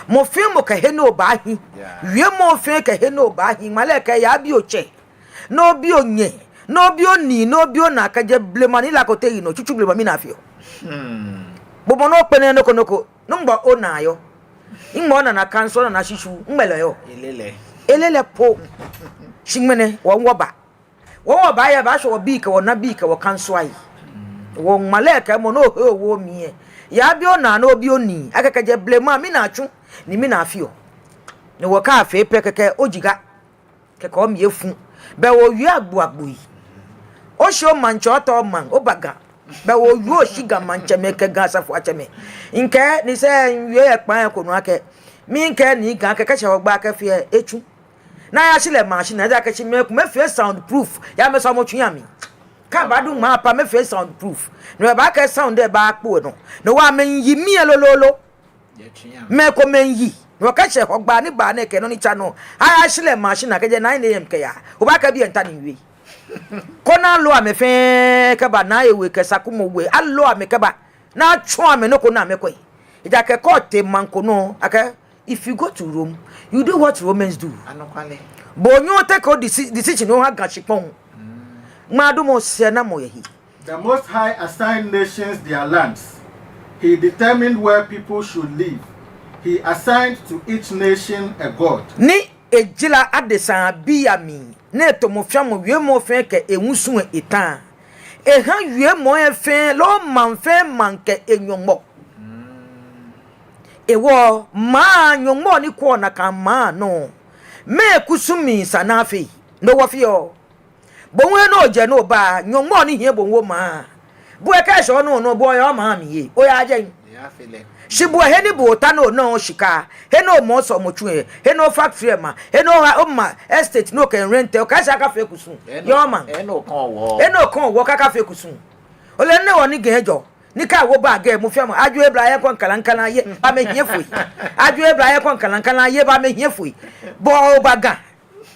Mɔ fɛɛ mɔ kɛ he ni obaahi. Yeah. Wiemɔ fɛɛ kɛ he ni obaahi. Ŋmalɛ kɛɛ yaabi otsɛ. Ni obi onyɛ, ni obi onii, ni obi onaa kɛjɛ blema ni la ko te yi nɔ, tsutsu blema mli ni afeɔ. Hmm. Bo mɔ ni okpɛlɛ nɔ ko nɔ ko, nɛgbɛ onaa yɔɔ? Nɛgbɛ onana kanso, onana shishuu, nɛgbɛ lɛ yɔɔ? Eleee lɛ. Eleee lɛ po. Shi ŋmɛnɛ, wɔ wɔba. Wɔ wɔba yɛ, baashwɛ wɔbii kɛ wɔnabii kɛ wɔkansoai. Wɔ ŋmalɛ kɛɛ mɔ ni ohe owo mli lɛ, yaabi onaa ni obi onii, akɛ kɛjɛ blema mli ni atsu, ni mli ni afeɔ. Ni wɔkafee pɛ kɛkɛ ojiga. Kɛkɛ omli efu. Bɛ owie agbo agbo yi. Oshi omaŋtsɛ otɔ maŋ, oba Ga. Bɛ owie oshi Ga maŋtsɛmɛi kɛ Ga asafoiatsɛmɛi. Ŋkɛɛ ni sɛɛ ŋwie yɛ kpaa ko nɔ akɛ, miŋkɛɛ ni Ga kɛkɛ shɛ Hɔgbaa kɛ fɛɛ etsu. Ni ayashi lɛ machine, ejaakɛ shi mɛi komɛi fee sound proof. Yɛ amɛsɔɔmɔtsu amli. Kɛ abaadu ŋmaa pa amɛfee sound proof. Ni wɔbaakɛɛ sound lɛ baakpo enɔ. Ni wɔ amɛyi mli lɛ lolololo. Mɛi komɛi yi. Ni wɔkɛshɛ Hɔgbaa ni ba nɛkɛ nɔ ni tsa nɔ. Ayashi lɛ machine kɛjɛ nine A M kɛya. Obaakɛɛ biɛ nta ni wie. Koni alo amɛ fɛɛ kɛba Naa Ewe kɛ Sakumɔ We. Alo amɛ kɛba. Ni atsɔɔ amɛ nɔ ko ni amɛkwɛ. Ejaakɛ kɛ otee maŋ ko nɔ, akɛɛ, if you go to Rome, you do what Romans do. Anɔkwale. Bo onyɛŋ otake o deci-, decision oha Ga shikpɔŋ. Ŋmaadumɔ sɛɛnamɔ yɛ he. The Most High assigned nations their lands. He determined where people should live. He assigned to each nation a god. Ni ejara adesa bii amli, ni eto mɔ fɛɛ mɔ wiemɔ fɛɛ kɛ ehusu lɛ eta. Eha wiemɔi fɛɛ loo maŋ fɛɛ maŋ kɛ enyɔŋmɔ. Ehewɔ maŋ nyɔŋmɔ ni kwɛɔ nakai maŋ nɔ, mɛɛ kusum mli sa ni afee? No wɔfeɔ. Bo hu he ni ojɛ ni oba, nyɔŋmɔ ni hiɛ bo hu omaŋ. Bo lɛ kɛ eshɛ onɔ nɔ, bo oyɛ omaŋ mli lɛ, oyaajɛ. Shi bo lɛ he ni bo ota ni ona oshika, he ni omɔ osɔɔmɔtsu lɛ, he ni ofactory lɛ ma, he ni oha oma estate ni okɛ rent lɛ, okɛɛ esa akafee kusum. Yɛ omaŋ. He ni okɔɔ wɔ. He ni okɔɔ wɔ kɛ akafee kusum. Ole nɛɛ wɔ ni Ga ejɔ. Ni kɛ awo ba Ga mɔ fɛɛ mɔ, ajwɛ ebla yɛ kɔŋ kalaŋkalaŋ yɛ, ba amɛhiɛ foi. Ajwɛ ebla yɛ kɔŋ kalaŋkalaŋ yɛ, ba amɛhiɛ foi. Bo oba Ga.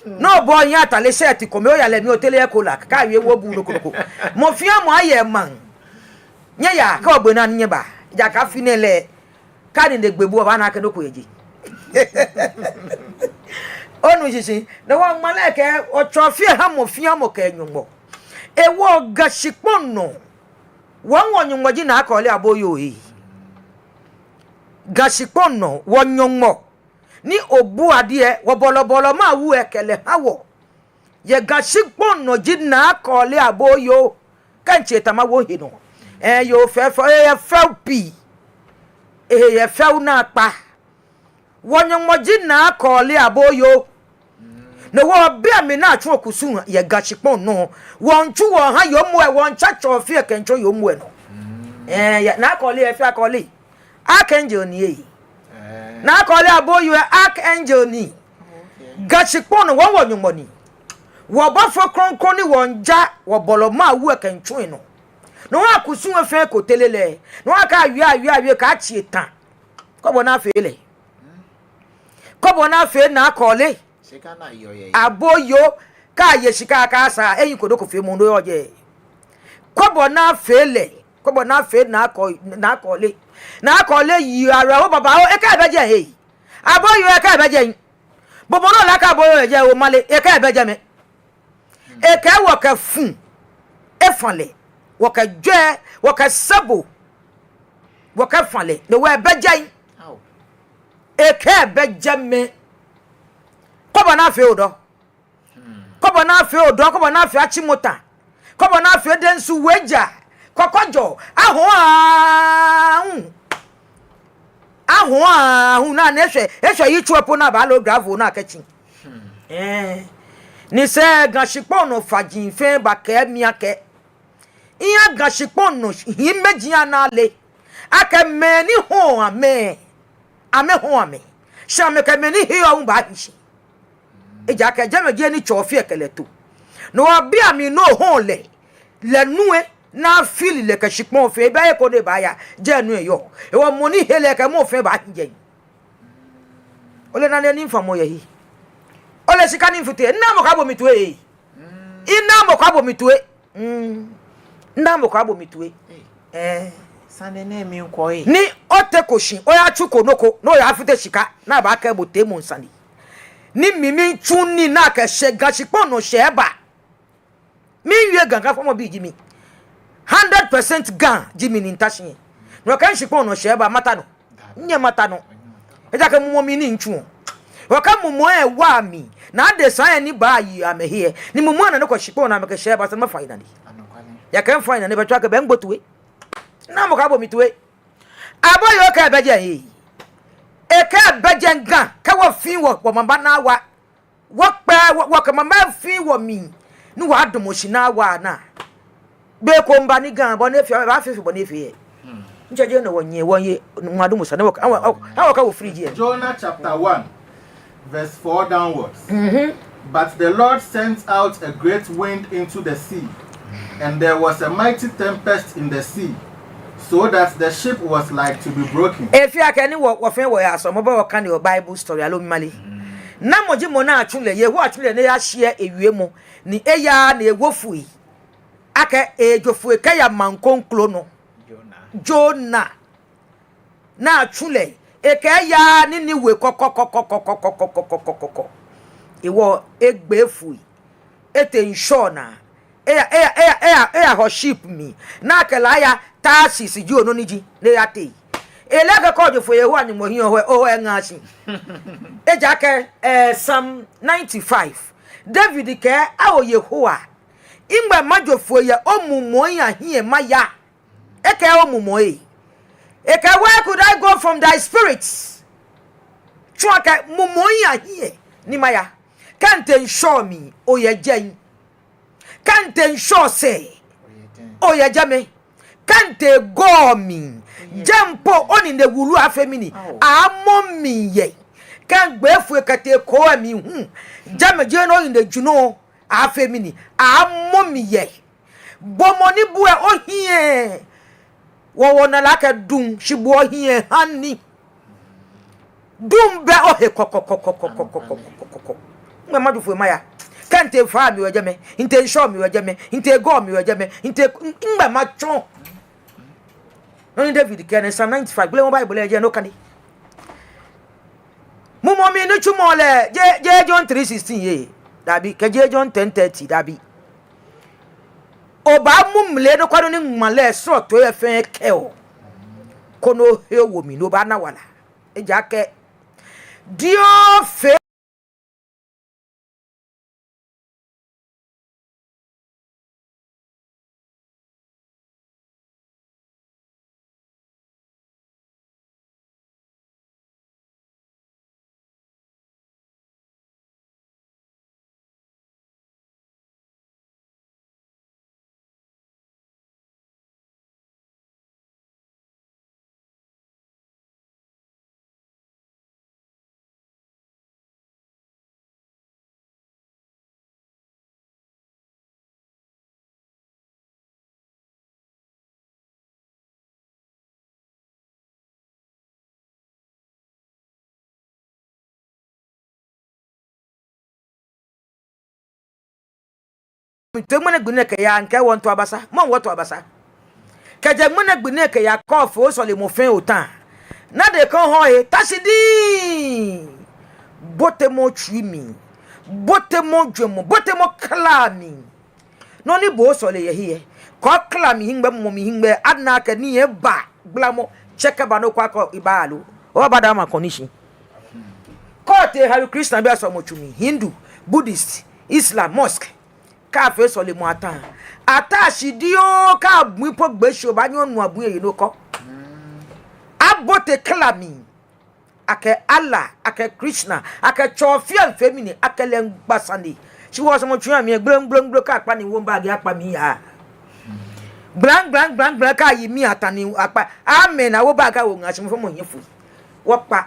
Ni oba ohiɛ atale shirt kome, oya lɛ mli otere yɛ kola, kɛ awie wo bu nɔ ko nɔ ko. Mɔ fɛɛ mɔ aye maŋ. Nyɛya, kɛ ogbe naa ni nyɛba. Ejaakɛ afi nɛɛ lɛ, kɛ ani nɛɛ gbe bu obaana akɛ nɔ ko yɛ jɛi. Onu shishi, ni wɔ ŋmalɛ kɛɛ, otsɔɔ fioo ha mɔ fɛɛ mɔ kɛ nyɔŋmɔ. Ehewɔ Ga shikpɔŋ nɔ. Wɔ, wɔ Nyɔŋmɔ ji Naa Kɔɔle Aboyoo ee. Ga shikpɔŋ nɔ, wɔ Nyɔŋmɔ. Ni obua diɛ, wɔ bɔlɔ, bɔlɔ Mawu lɛ kɛ lɛ ha wɔ. Yɛ Ga shikpɔŋ nɔ ji Naa Kɔɔle Aboyoo. Kɛ ŋtsɛ tama wɔ he nɔ. Ɛɛ, yoo fɛfɛo, eyɛ fɛo pii. Eyɛ fɛo naakpa. Wɔ Nyɔŋmɔ ji Naa Kɔɔle Aboyoo. Ni wɔbi amɛ ni atsu kusum yɛ Ga shikpɔŋ nɔ. Wɔmiitsu wɔha yoomo lɛ, wɔmiitsa tsɔɔ fioo kɛmiitsɔ yoomo lɛ nɔ. Ɛɛ, yɛ, Naa Kɔɔle lɛ, fioo Kɔɔle. Archangel ni ee. Naa Kɔɔle Aboyoo lɛ, archangel ni. Ga shikpɔŋ nɔ, wɔ, wɔ Nyɔŋmɔ ni. Wɔ bɔfo krɔŋkrɔŋ ni wɔmiija, wɔ bɔlɔ Mawu lɛ kɛmiitsɔ enɔ. Ni wɔ kusum lɛ fɛɛ ko tere lɛ. Ni wɔkɛ awie, awie, awie, kɛ atsi eta. Kwɛbɔ ni afee lɛ. Kwɛbɔ ni afee Naa Kɔɔle Aboyoo, kɛ aye shika kɛ asaa, eyi ko nɔ ko feemɔ ni yɔɔ jɛi. Kwɛbɔ ni afee lɛ, kwɛbɔ ni afee Naa Kɔɔ-, Naa Kɔɔle. Naa Kɔɔle yi ara wo baba o, ekɛ bɛ jɛi hei. Aboyoo ekɛ bɛ jɛi. Bo mɔ ni ole akɛ Aboyoo yɛ jɛi, omale, ekɛ bɛ jɛmɛ. Ekɛɛ wɔkɛ fuu efã lɛ, wɔkɛ jwɛi, wɔkɛ sɛbo, wɔkɛfã lɛ, ni wɔbɛ jɛi. Ekɛ bɛ jɛmɛ. Kwɛbɔ ni afee odɔ. Kwɛbɔ ni afee odɔ, kwɛbɔ ni afee atsi mota. Kɔbɔ ni afee dɛŋ su weja, kɔkɔjɔ, ahoo aahu. Ahoo aahu, ni eshwɛ, eshwɛ yitso po ni abaalo gravel ni akɛtsi. Ɛɛ. Ni sɛɛ Ga shikpɔŋ nɔ fai ji fɛɛ bakɛɛ mi akɛ, iya Ga shikpɔŋ nɔ hiimeji anaa lɛ, akɛ mɛi ni hɔɔ amɛ, amɛhɔɔ amɛ. Shi amɛkɛ mɛi ni heɔ hu baahi shi. Ejaakɛ jɛmɛ ji he ni Tsɔfeɔ kɛ lɛ to. Ni wɔbi amɛ nɔ hɔɔ lɛ, lɛ nuu lɛ, ni afili lɛ kɛ shikpɔŋ fɛɛ, bɛ he ko ni ebaaya, jɛi nɔ eyɔɔ. Hewɔ mɔ ni he lɛ kɛ mɔ fɛɛ baahi jɛi. Ole nɔ ni nifamɔ yɛ he. Ole shika ni mifite, minaaa mɔ ko abo mi toi. Minaaa mɔ ko abo mi toi. Mm. Minaaa mɔ ko abo mi toi. Ɛɛ. Sane nɛɛ miikɔ ei. Ni oteko shi, oyatsuko nɔ ko, ni oyafite shika, ni abaakɛɛ bo teemɔŋ sane. Ni mi miitsu nii ni akɛshɛ Ga shikpɔŋ nɔ shɛ eba. Miiwie Ga, Ga fɔmɔbi ji mi. Hundred percent Ga ji mi ni mita shi. Ni okɛɛ shikpɔŋ nɔ shɛ eba, mata nɔ. Nyɛmata nɔ. Ejaakɛ mumɔ mli ni mitsuɔ. Okɛɛ mumɔ lɛ wa mi. Ni adesa lɛ ni baaye amɛhe lɛ, ni mumɔ lɛ na nɔ ko shikpɔŋ nɔ amɛkɛshɛ eba, sane mafã yi nane. Ejaakɛ mifã yi nane, bɛ tswa akɛ bɛ migbo toi. Minaaa mɔ ko abo mi toi. Aboyoo kɛɛ ebɛ jɛi. Ekɛɛ ebɛ jɛi Ga, kɛ wɔfĩ wɔ, wɔmaŋ baana wa. Wɔkpɛ, wɔ, wɔkɛ maŋ baafĩ wɔmli, ni wɔdamɔ shi ni wɔna. Be ko miiba ni Ga, bɔ ni efee, baafee fe bɔ ni efee. Ntsɛ je no wɔnyiɛ, wɔnyiɛ, ŋma dumɔ sane, wɔ, awɔ, awɔ, awɔ ka wɔ fridge lɛ. Jonah chapter one, verse four downwards. But the Lord sent out a great wind into the sea, and there was a mighty tempest in the sea, so that the ship was like to be broken. Efee akɛ ni wɔ, wɔfɛɛ wɔya sɔlemɔ, bɛ wɔkaneɔ Bible story aloo mimale. Namɔ ji mɔ ni atsu lɛ, Yehowa tsu lɛ ni eyashiɛ ewiemɔ, ni eyaaa ni ewo foi akɛ ejo foi kɛya maŋ kroko nɔ. Jonah. Ni atsu lɛ, ekɛɛ eyaaa Niniwe kɔkɔɔkɔ. Hewɔ egbe foi, etee ŋshɔ naa. Eya, eya, eya, eya, eyahɔ ship mli. Ni akɛ lɛ aya Tarsis jio nɔ ni ji, ni eyatee. Ele akɛ kɛ ojo foi yɛ Yehowa Nyɔŋmɔ hiɛ lɛ, ohe eŋa shi. Ejaakɛ, eh, Psalm ninety-five. David kɛɛ, Ao Yehowa, nɛgbɛ majo foi yɛ omumɔi ahiɛ maya? Ekɛɛ omumɔi. Ekɛɛ, where could I go from thy spirit? Tsɔɔ akɛ mumɔi ahiɛ ni maya. Kɛ mitee ŋshɔ mli, oyɛ jɛi. Kɛ mitee ŋshɔ sɛɛ, oyɛ jɛmɛ. Kɛ mitee gɔɔ mli, jɛmɛ po onine wulu afee mi nii, amɔ mi yɛ. Kɛ migbe foi kɛtee koo lɛ mli hu, jɛmɛ ji he ni onine junɔ afee mi nii, amɔ mi yɛ. Bo mɔ ni buɔ ohiɛ. Wɔ wɔnaa lɛ akɛ duŋ, shi bo ohiɛ hani. Duŋ bɛ ohe kɔkɔɔkɔ. Nɛgbɛ majo foi maya? Kɛ mitee faa mli oyɛ jɛmɛ, mitee ŋshɔ mli oyɛ jɛmɛ, mitee gɔɔ mli oyɛ jɛmɛ, mitee, nɛgbɛ matsɔ? Nɔ ni David kɛɛ nɛ, Psalm ninety-five, gbele mɔ Bible lɛ jɛi ni okane. Mumɔ mli nitsumɔ lɛ, jeee, jeee John three sixteen yɛ. Dabi, kɛ jeee John ten thirty, dabi. Obaamu mli nɔ ko ni ŋmalɛ srɔtoi lɛ fɛɛ kɛɔ. Koni ohe owo mli ni obaana wala. Ejaakɛ, dio fe Mitee ŋmɛnɛ gbi nɛɛ kɛya, mikɛ wɔŋto abasa, mɔ wɔto abasa. Kɛjɛ ŋmɛnɛ gbi nɛɛ kɛya, kɛ ofee osɔlemɔ fɛɛ ota. Naa de kɛ oha ohe, ta shi diŋŋ. Botemɔ otsui mli. Botemɔ ojwɛŋmɔ, botemɔ okla mli. Nɔ ni bo osɔle yɛ he lɛ, kɛ okla mli hiŋmɛi, mumɔ mli hiŋmɛi, ana akɛ nii lɛ ba, gbalamɔ tsɛ kɛba ni okwa kɛ eba lo. Oba da ma condition. Kɛ otee Hare Krishna bii asɔlemɔtsu mli, Hindu, Buddhist, Islam, mosque. Kɛ afee sɔlemɔ ata. Atashi dioo, kɛ abui po gbɛ shi obaanyɛ onu abui lɛ he nɔ ko. Abote kala mli. Akɛ Allah, akɛ Krishna, akɛ Tsɔfiɛn fee mɛni, akɛ lɛ miigba sane. Shi wɔ sɔlemɔtsu lɛ mli, gbleŋ, gbleŋ, gbleŋ, kɛ akpa ni wo bag lɛ akpa mli yaa. Gbleŋ, gbleŋ, gbleŋ, gbleŋ, kɛ ayi mli ata ni akpa. Amen, awo bag lɛ awo ŋaa, shi mɔ fɛɛ mɔ hiɛ foi. Wɔkpa.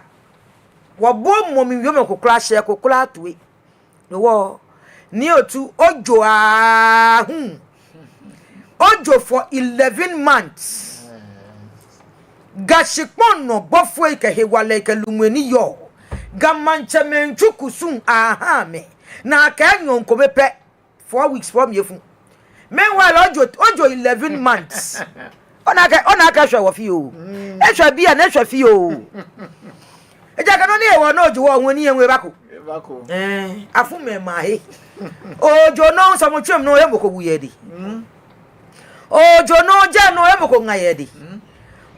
Wɔbɔi mɔ mli wiemɔ ko kwraa shɛ, ko kwraa toi. Ni wɔ, ni otu ojo aahu. Ojo for eleven months. Ga shikpɔŋ nɔ bɔfoi kɛ hewalɛi kɛ lumɛi ni yɔɔ. Ga maŋtsɛmɛi tsu kusum aha amɛ. Ni akɛ nyɔɔŋ kome pɛ. Four weeks, four mli efu. Meanwhile, ojo, ojo eleven months. Ona akɛ, ona akɛ eshwɛ wɔ fioo. Eshwɛ biɛ ni eshwɛ fioo. Ejaakɛ nɔ ni hewɔ ni ojo wɔ ŋwɛi ni yɛ ŋwɛi ebako. Ebako. Ɛɛ, afu mɛi ma he. Ojo nɔ sɔlemɔtsu lɛ mli nɔ, he mɔ ko wu yɛ edɛŋ. Ojo nɔ jɛ nɔ, he mɔ ko ŋa yɛ edɛŋ.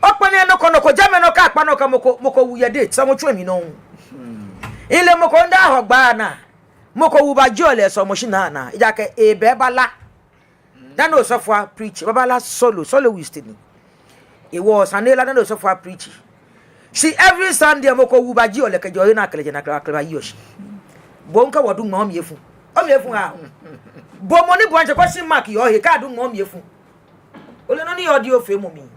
Okpɛlɛ nɔ ko nɔ ko jɛmɛ nɔ kɛ akpa nɔ kɛ mɔ ko, mɔ ko wu yɛ edɛŋ sɔlemɔtsu lɛ mli nɔ. Ile mɔ ko nda hɔ gbaa naa. Mɔ ko wu baji ole sɔlemɔtsu naa naa. Ejaakɛ ebɛ bala. Dani osɔfo a preach, babaala solo, soloist ni. Ewɔ sane lɛ dani osɔfo a preach. Shi every Sunday mɔ ko wu baji ole kɛjɛ ohe naa kɛlɛ jɛ naa kɛlɛ kɛlɛ bayi oshi. Bo ŋkɛ wɔ du ŋmaa omli efu. Omli efu ha. Bo mɔ ni bo antsɛ ko shi mark yɔɔ he kɛ adu ŋmaa omli efu. Ole nɔ ni yɔɔ dioo feemɔ mli.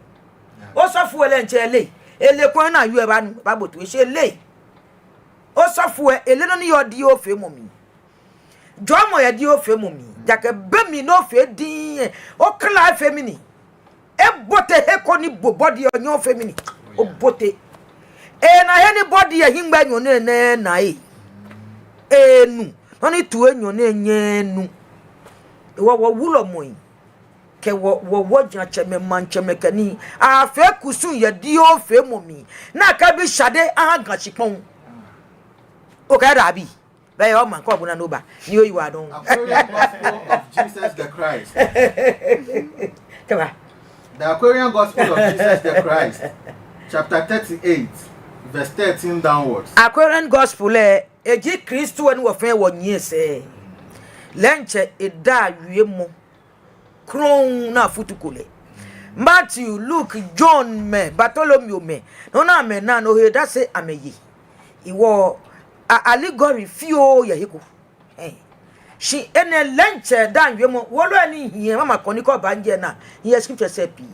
Osɔfo lɛ diɛŋtsɛ ele. Ele ko naa yɔɔ ebanu, babotu eshi ele. Osɔfo lɛ ele nɔ ni yɔɔ dioo feemɔ mli. Jɔɔmɔ yɛ dioo feemɔ mli. Ejaakɛ be mli ni ofee diŋŋ lɛ, okla efee mɛni. Ebote he ko ni bo body lɛ onyɛɛɛ ofee mɛni. Obote. Ena he ni body lɛ hiŋmɛi enyɔ nɛɛ nɛɛ na lɛ. Enu. Nɔ ni tu enyɔ nɛɛ nyɛɛɛ enu. Ewɔ wɔ wulɔmɛi. Kɛ wɔ, wɔ, wɔjaŋ tsɛmɛi, maŋtsɛmɛi kɛ nii. Afee kusum yɛ dioo feemɔ mli. Ni akɛbi shade aha Ga shikpɔŋ. Okɛɛ daabi. Bɛ yɛ omaŋ ko abuna no ba. Ni oyiwaladɔŋŋ. Aquarian Gospel of Jesus the Christ. Kɛba. The Aquarian Gospel of Jesus the Christ, chapter thirty-eight, verse thirteen downwards. Aquarian Gospel lɛ, eji Kristo lɛ ni wɔ fɛɛ wɔnyiɛ sɛɛ. Lɛ diɛŋtsɛ eda wiemɔ krɔŋŋ ni afutuko lɛ. Matthew, Luke, John mɛi, Bartholomew mɛi, nɔ ni amɛna nɔ he odase amɛye. Ewɔ a allegory fioo yɛ he ko. Ɛɛ. Shi enɛ lɛ diɛŋtsɛ daa wiemɔ, wolo lɛ ni hiɛ, mama kɔni kɔ ba njɛ na, hiɛ scripture sɛɛ pii.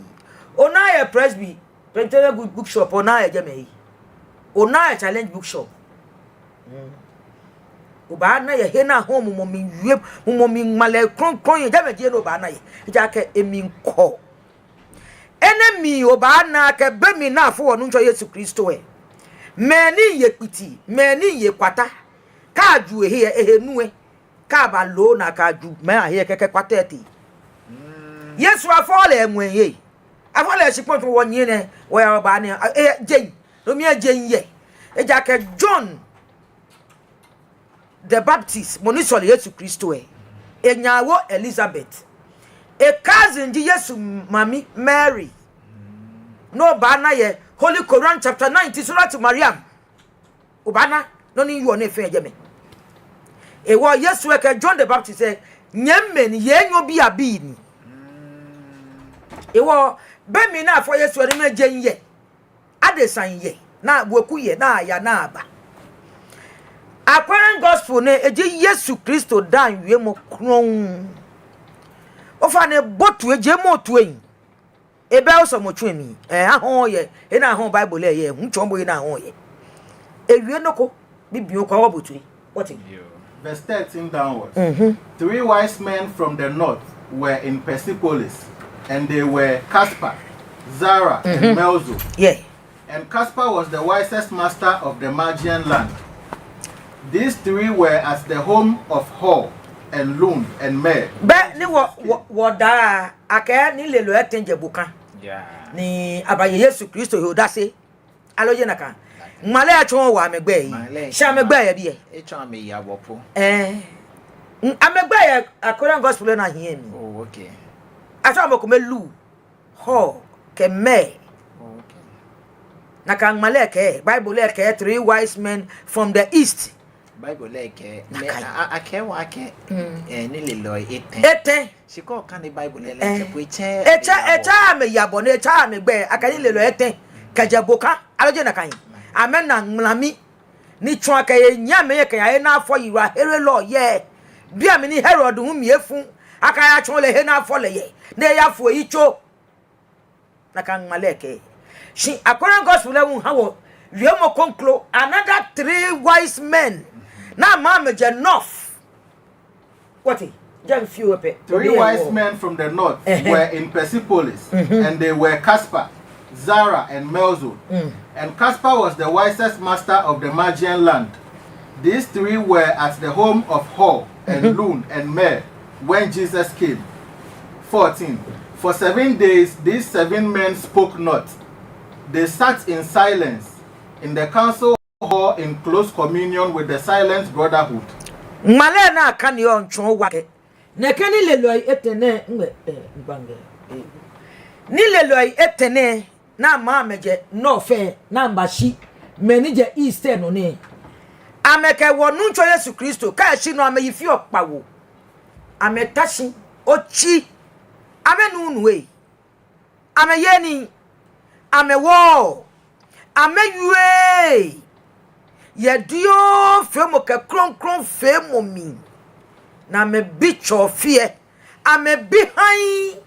Ona yɛ Presby, Presbyterian book, bookshop, ona yɛ jɛmɛ he. Ona yɛ Challenge bookshop. Mm. Obaana yɛ he ni ahɔɔ mumɔ mli wie, mumɔ mli ŋmalɛ krɔŋkrɔŋ yɛ jɛmɛ ji he ni obaana yɛ. Ejaakɛ emli kɔ. Enɛɛmɛi obaana akɛ be mli ni afɔ wɔ Nuŋtsɔ Yesu Kristo lɛ. Mɛi ni ye kpiti, mɛi ni ye kwata. Kɛ aju ehe lɛ, ehe nu lɛ. Kɛ aba loo naa kɛ aju mɛi ahe lɛ kɛkɛ kwata lɛ tee. Yesu afɔ lɛ ŋwɛi yɛ. Afɔ lɛ shikpɔŋ tsɔ wɔnyiɛ nɛɛ, wɔya wɔbaana lɛ, e, jeŋ, no mli lɛ jeŋ yɛ. Ejaakɛ John the Baptist, mɔ ni sɔle Yesu Kristo lɛ, enyɛ awo Elizabeth. E cousin ji Yesu mami Mary. Ni obaana yɛ Holy Quran chapter nineteen, Suratu Maryam. Obaana nɔ ni yɔɔ nɛɛ fɛɛ jɛmɛ. Ewɔ Yesu lɛ kɛ John the Baptist lɛ, nyɛmimɛi ni yɛ nyɔ bi abi ni. Ewɔ be mli ni afɔ Yesu lɛ ni mɛi jeŋ yɛ. Adesa yɛ, ni weku yɛ, ni aya ni aba. Aquarian Gospel nɛɛ, eji Yesu Kristo daa wiemɔ krɔŋŋ. Ofainɛ, bo toi, ejɛ mɔ toi. Ebɛ osɔlemɔtsu lɛ mli. Ɛɛ, ahɔɔ yɛ. He ni ahɔɔ Bible lɛ yɛ. Ŋtsɔɔ bo he ni ahɔɔ yɛ. Ewie nɔ ko. Bibioo ko, wɔbo toi. What thing? Verse thirteen downwards. Mm-hmm. Three wise men from the north were in Persepolis, and they were Caspar, Zara, and Melzo. Yeah. And Caspar was the wisest master of the Magian land. These three were at the home of Hor and Lund and Mer. Bɛ ni wɔ, wɔ, wɔda akɛ nilelɔi etɛ jɛ bokã. Yeah. Ni abaye Yesu Kristo he odase. Aloo jeee nakai? Ŋmalɛ etsɔɔɔ wɔ amɛgbɛi. Ŋmalɛ. Shi amɛgbɛi yɛ biɛ. Etsɔɔ amɛyi abɔ po. Ɛɛ. Amɛgbɛi yɛ Aquarian Gospel lɛ naa hiɛ mli. Oh, okay. Atsɛɔ mɔ kome Lu, Hor, kɛ Mer. Oh, okay. Nakai ŋmalɛ kɛɛ, Bible lɛ kɛɛ three wise men from the east. Bible lɛ kɛɛ, mɛi, Nakai. a, a, akɛɛ wɔ akɛ, Mm. eh, nilelɔi etɛ. Etɛ. Shi kɛ okane Bible lɛ, Eh. lɛ kɛɛ po etsɛ, Etsɛ, amɛyabɔ. etsɛ amɛyabɔ, ni etsɛ amɛgbɛi, akɛ nilelɔi etɛ. Kɛjɛ boka, aloo jeee nakai. Amɛna ŋmlami. Ni tsɔɔ akɛ enyɛ amɛyɛ kɛya, ena afɔ yiwalaherelɔ yɛ. Bianɛ ni Herod hu mli efu, akɛ ayatsɔɔ lɛ he ni afɔ lɛ yɛ. Ni eyafo eyitso. Nakai ŋmalɛ kɛɛ. Shi Aquarian Gospel lɛ hu ha wɔ wiemɔ kroko, another three wise men. Ni amɛ amɛjɛ north. What? Jɛn fioo pɛ. Three wise men from the north Ɛhɛɛ. were in Persepolis, Mhm. and they were Casper, Zara, and Melzo. Mm. And Casper was the wisest master of the Magian land. These three were at the home of Hor and Mhm. Lun and Mer when Jesus came. Fourteen. For seven days these seven men spoke not. They sat in silence in the council hall in close communion with the silent brotherhood. Ŋmalɛ ni akaneɔ ntsɔɔ wɔ akɛ nɛkɛ nilelɔi etɛ nɛɛ, ŋmɛ, eh, ŋgbaŋgɛ, eh. Nilelɔi etɛ nɛɛ ni amɛ amɛjɛ north, ni amɛbashi mɛi ni jɛ east nɔ nɛɛ. Amɛkɛ wɔ Nuŋtsɔ Yesu Kristo kɛyashi nɔ amɛyi feɔ kpawo. Amɛta shi otsi. Amɛnuuu nu ee. Amɛyeee nii. Amɛwɔɔɔ. Amɛwieee. Yɛ dioo feemɔ kɛ krɔŋkrɔŋ feemɔ mli. Ni amɛbi tsɔfeɛ. Amɛbi haŋ.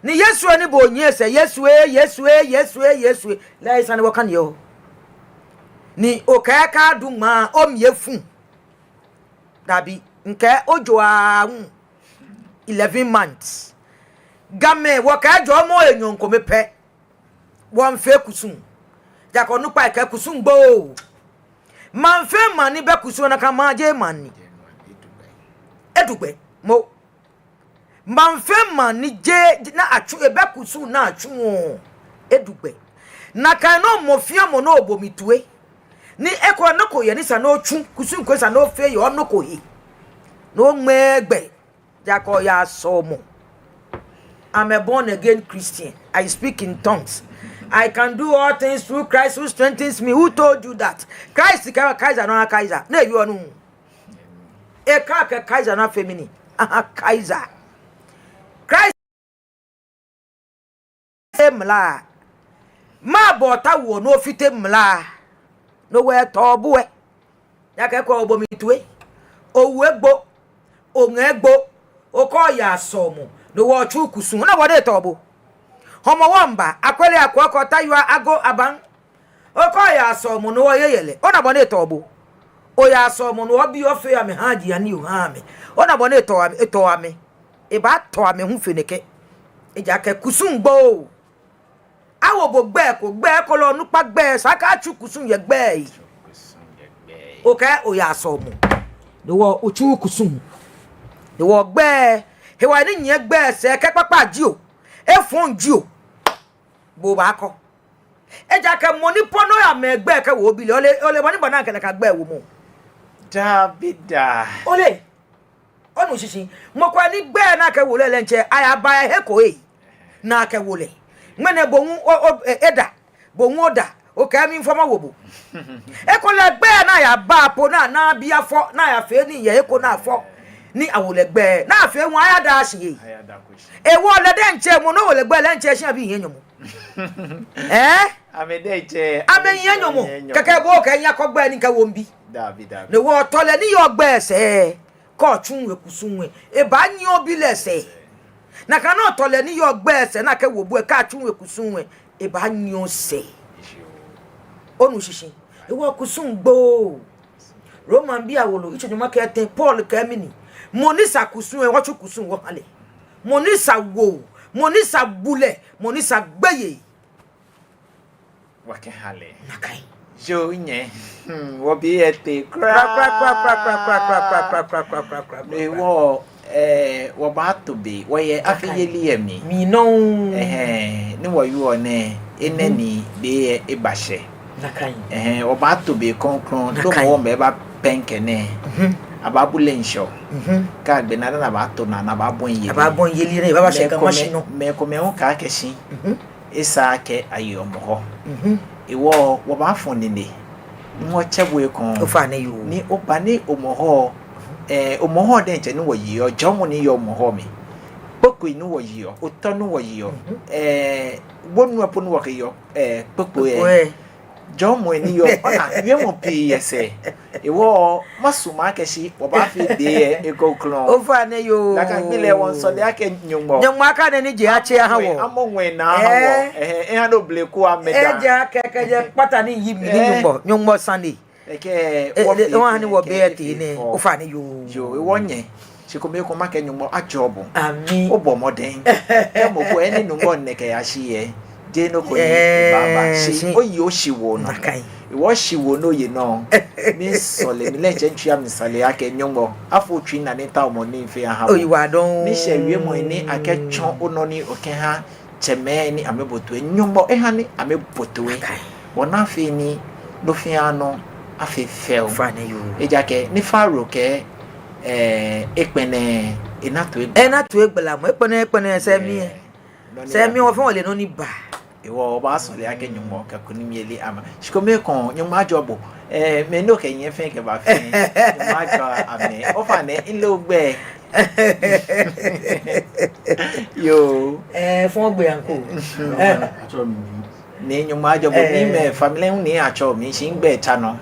Ni Yesu ni bo onyiɛ sɛɛ, Yesu ee, Yesu ee, Yesu ee, Yesu ee. Lɛ esani wɔkaneɔ. Ni okɛɛ kaadu ŋmaa, omli efu. Dabi, ŋkɛɛ ojo aahu. Eleven months. Gamɛi, wɔkɛɛ jɔɔmɔ enyɔ kome pɛ. Wɔmiifee kusum. Ejaakɛ onukpai kɛɛ kusum gbooo. Maŋ fɛɛ maŋ ni bɛ kusum nakai maŋ jeee maŋ ni. Edu gbɛ. Mo. Maŋ fɛɛ maŋ ni jeee, ni atsuɔ, ebɛ kusum ni atsuɔ. Edu gbɛ. Nakai nɔŋŋ mɔ fɛɛ mɔ ni obo mi toi. Ni eko nɔ ko yɛ ni esa ni otsu, kusum ko esa ni ofee yɛ nɔ ko he. Ni oŋmɛɛ gbɛ. Ejaakɛ oyaa sɔlemɔ. I'm a born again Christian. I speak in tongues. I can do all things through Christ who strengthens me. Who told you that? Christ kɛɛ Kaisar nɔ aha Kaisar. Ni ewie onu. Ekɛɛ akɛ Kaisar nɔ afee mɛni? Aha Kaisar. Christ fee mla. Mɛɛba otao ni ofite mla? No hewɔ etɔ bo ee. Ejaakɛ eko obo mi toi. Owu egbo. Oŋa egbo. Okɛɛ oyaa sɔlemɔ. No hewɔ otsuuu kusum. Ona bɔ ni etɔ bo. Hɔmɔwɔ miiba. Akwele, Akwɛkɔ, Tayua, Ago, Aban. Okɛɛ oyaa sɔlemɔ ni oyɛ yɛlɛ. Ona bɔ ni etɔ bo. Oyaa sɔlemɔ ni obii ofeɔ amɛ haaji ni ohaa amɛ. Ona bɔ ni etɔ amɛ, etɔ amɛ. Ebaatɔ amɛ hu fe nɛkɛ. Ejaakɛ kusum gbooo. Awo bo gbɛi ko, gbɛi ko lɛ onukpa gbɛi, esa akɛ atsu kusum yɛ gbɛi. Okɛɛ oyaa sɔlemɔ. No hewɔ otsuuu kusum. No hewɔ gbɛi, hewalɛ ni nyiɛ gbɛi sɛɛ kɛ kpakpa jio. Efɔŋ jio. Bo obaakɔ. Ejaakɛ mɔ ni po ni oya mɛ gbɛi kɛwo obi lɛ, ole, ole bɔ ni bɔ ni akɛ nakai gbɛi womɔ. Dabida. Ole. Onu shishi. Mɔ ko ni gbɛi ni akɛwo lɛ lɛ diɛŋtsɛ, ayaba yɛ he ko ee. Ni akɛwo lɛ. Ŋmɛnɛ bo hu, o, o, e, eda. Bo hu oda. Okɛɛ mifɔmɔ wo bo. Ekolɛ gbɛi ni ayaba po ni ana bi afɔ, ni ayafee nii yɛ he ko ni afɔ. Ni awo lɛ gbɛi. Ni afee ŋwa ayada shi ee. Ayada ko shi. Ewo lɛ diɛŋtsɛ mɔ ni wo lɛ gbɛi lɛ diɛŋtsɛ shi abi hiɛ nyɔmɔ. Ɛɛ? Amɛ diɛŋtsɛ. Amɛhiɛ nyɔmɔ. Kɛkɛ bo okɛɛ nyɛkɔ gbɛi ni kɛwo mibi. Dabi, dabi. No hewɔ tɔlɛ ni yɔɔ gbɛi sɛɛ, kɛ otsuuu ekusum lɛ, ebaanyiɛ obi lɛ sɛɛ. Nakai nɔŋŋ tɔlɛ ni yɔɔ gbɛi sɛɛ ni akɛwo bo lɛ, kɛ otsuuu ekusum lɛ, ebaanyiɛ osɛɛ. Onu shishi. Hewɔ kusum gbooo. Romabii awolo, yitso nyɔŋma kɛ etɛ, Paul kɛɛ mɛni? Mɔ ni sa kusum lɛ, wɔtsu kusum wɔha lɛ. Mɔ ni sa woo, mɔ ni sa bulɛ, mɔ ni sa gbeyei. Wɔkɛha lɛ. Nakai. Yoo nyɛ. Hmm, wɔbi etee kwraa. Kwraa, kwraa, kwraa. No hewɔ, eh, wɔbaato be, wɔyɛ afi yeli lɛ mli. Mli nɔŋŋ. Ɛhɛɛ, ni wɔyɔɔ nɛɛ, enɛ ni be lɛ ebashɛ. Nakai. Ɛhɛɛ, wɔbaato be krɔŋkrɔŋ, ni mɔ ko mɔ ko baaba pɛŋkɛ nɛɛ. Mhm. Abaabu lɛ ŋshɔ. Mhm. Kɛ agbe naa dani abaato naa ni abaabɔi yeli. Abaabɔi yeli ni ebaabashɛ Ga Mashi nɔ. Mɛi komɛi, mɛi komɛi hu kɛɛ akɛ shi. Mhm. Esa akɛ aye Hɔmɔwɔ. Mhm. Hewɔ wɔbaafɔ nine. Nyɔŋmɔ tsɛ bo ekoŋŋ. Ofainɛ yoo. Ni oba ni Hɔmɔwɔ, eh, Hɔmɔwɔ diɛŋtsɛ ni wɔyeɔ, jɔɔmɔ ni yɔɔ Hɔmɔwɔ mli. Kpokpoi ni wɔyeɔ, otɔ ni wɔyeɔ, eh, wɔnuɔ po ni wɔkɛyeɔ, eh, kpokpoi lɛ. Jɔɔmɔi ni yɔɔ, ona, wiemɔ pii yɛ sɛɛ. Hewɔ, masumɔ akɛ shi wɔbaafee be lɛ ekoŋŋ. Ofainɛ yoo. Nakai gbi lɛ wɔmiisɔle akɛ Nyɔŋmɔ. Nyɔŋmɔ akane ni je atse aha wɔ. Amɔ ŋwɛi naa aha wɔ. Ɛhɛɛ, eha ni obleku amɛ daa. Ejaakɛ kɛjɛ kpata ni yi mi ni Nyɔŋmɔ, Nyɔŋmɔ sane. Ekɛ, wɔha ni wɔbe lɛ tee nɛɛ. Ofainɛ yoo. Yoo, hewɔ nyɛ. Shikome ekoŋŋ makɛɛ Nyɔŋmɔ ajɔɔ bo. Ami. Obɔ mɔdɛŋ. Kɛ mɔ ko eni nuumo nɛkɛ yashi lɛ, jeee nɔ ko ni ebaaba. Shi oye oshiwoo nɔ. Hewɔ shiwoo ni oye nɔ, miisɔle, mi lɛ mitsɛ mitsui amli sɔle akɛ Nyɔŋmɔ afo otsui naa ni etaomɔ nii fɛɛ aha bo. Oyiwaladɔŋŋ. Ni shɛ wiemɔi ni akɛtsɔ onɔ ni okɛha tsɛmɛi ni amɛbo toi. Nyɔŋmɔ eha ni amɛbo toi. Bɔ ni afee ni nɔ fɛɛ nɔ afee fɛo. Ofainɛ yoo. Ejaakɛ ni Farao kɛɛ, eh, ekpɛlɛ, ena toigbalamɔ. Ena toigbalamɔ, ekpɛlɛ, ekpɛlɛ, sɛɛ mli lɛ. Sɛɛ mli lɛ wɔfɛɛ wɔle nɔ ni ba. Hewɔ wɔbaasɔle akɛ Nyɔŋmɔ kɛ kunimyeli ama. Shikome ekoŋŋ, Nyɔŋmɔ ajɔɔ bo. Eh, mɛi ni okɛ nyɛ fɛɛ kɛba fɛɛ, Nyɔŋmɔ ajɔɔ amɛ. Ofainɛ, mile ogbɛi. Yoo. Eh, fɔŋ gbe anko. Ni Nyɔŋmɔ ajɔɔ bo. Eh. Mi mɛi family hu ni atsɛɔ mi, shi migbɛi tsa nɔ.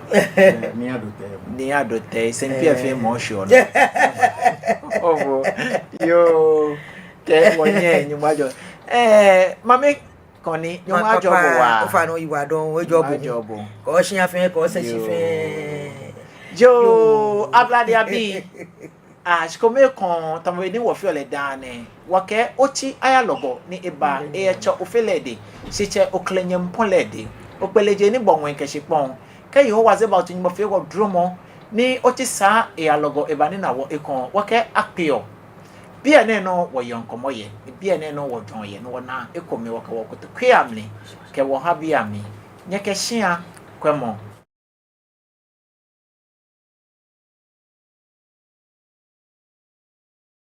Nii Adotey. Nii Adotey, sɛmpi fɛɛ mɔ shi onɔ. Yoo. Kɛ wɔnyɛ Nyɔŋmɔ ajɔɔ. Eh, mami Kɔni, Nyɔŋmɔ ajɔɔ bo waa. Ofainɛ oyiwaladɔŋŋ, ejɔɔ bo. Nyɔŋmɔ ajɔɔ bo. Kɛ oshia fɛɛ, kɛ osɛɛ shi fɛɛ. Yoo, Ablade abii. Ah, shikome ekoŋŋ, tamɔ bɔ ni wɔfeɔ lɛ daa nɛɛ. Wɔkɛɛ otsi ayalɔgɔ ni eba, eyɛ Tsɛ Ofe lɛ dɛŋ, shi Tsɛ Oklɛŋ Nyɔŋmɔ lɛ dɛŋ. Okpeleje ni bɔ ŋwɛi kɛ shikpɔŋ. Kɛ Yehowa Zebaot Nyɔŋmɔ fee wɔ dromɔ, ni otsi saa eyalɔgɔ eba ni ena wɔ ekoŋŋ, wɔkɛɛ akpeɔ. Biɛ nɛɛ nɔ wɔyeɔ ŋkɔmɔ yɛ, biɛ nɛɛ nɔ wɔjwɛŋɔ yɛ, ni wɔna ekome wɔkɛ wɔkotoku amli, kɛ wɔhabii amli. Nyɛkɛ shia kwɛmɔ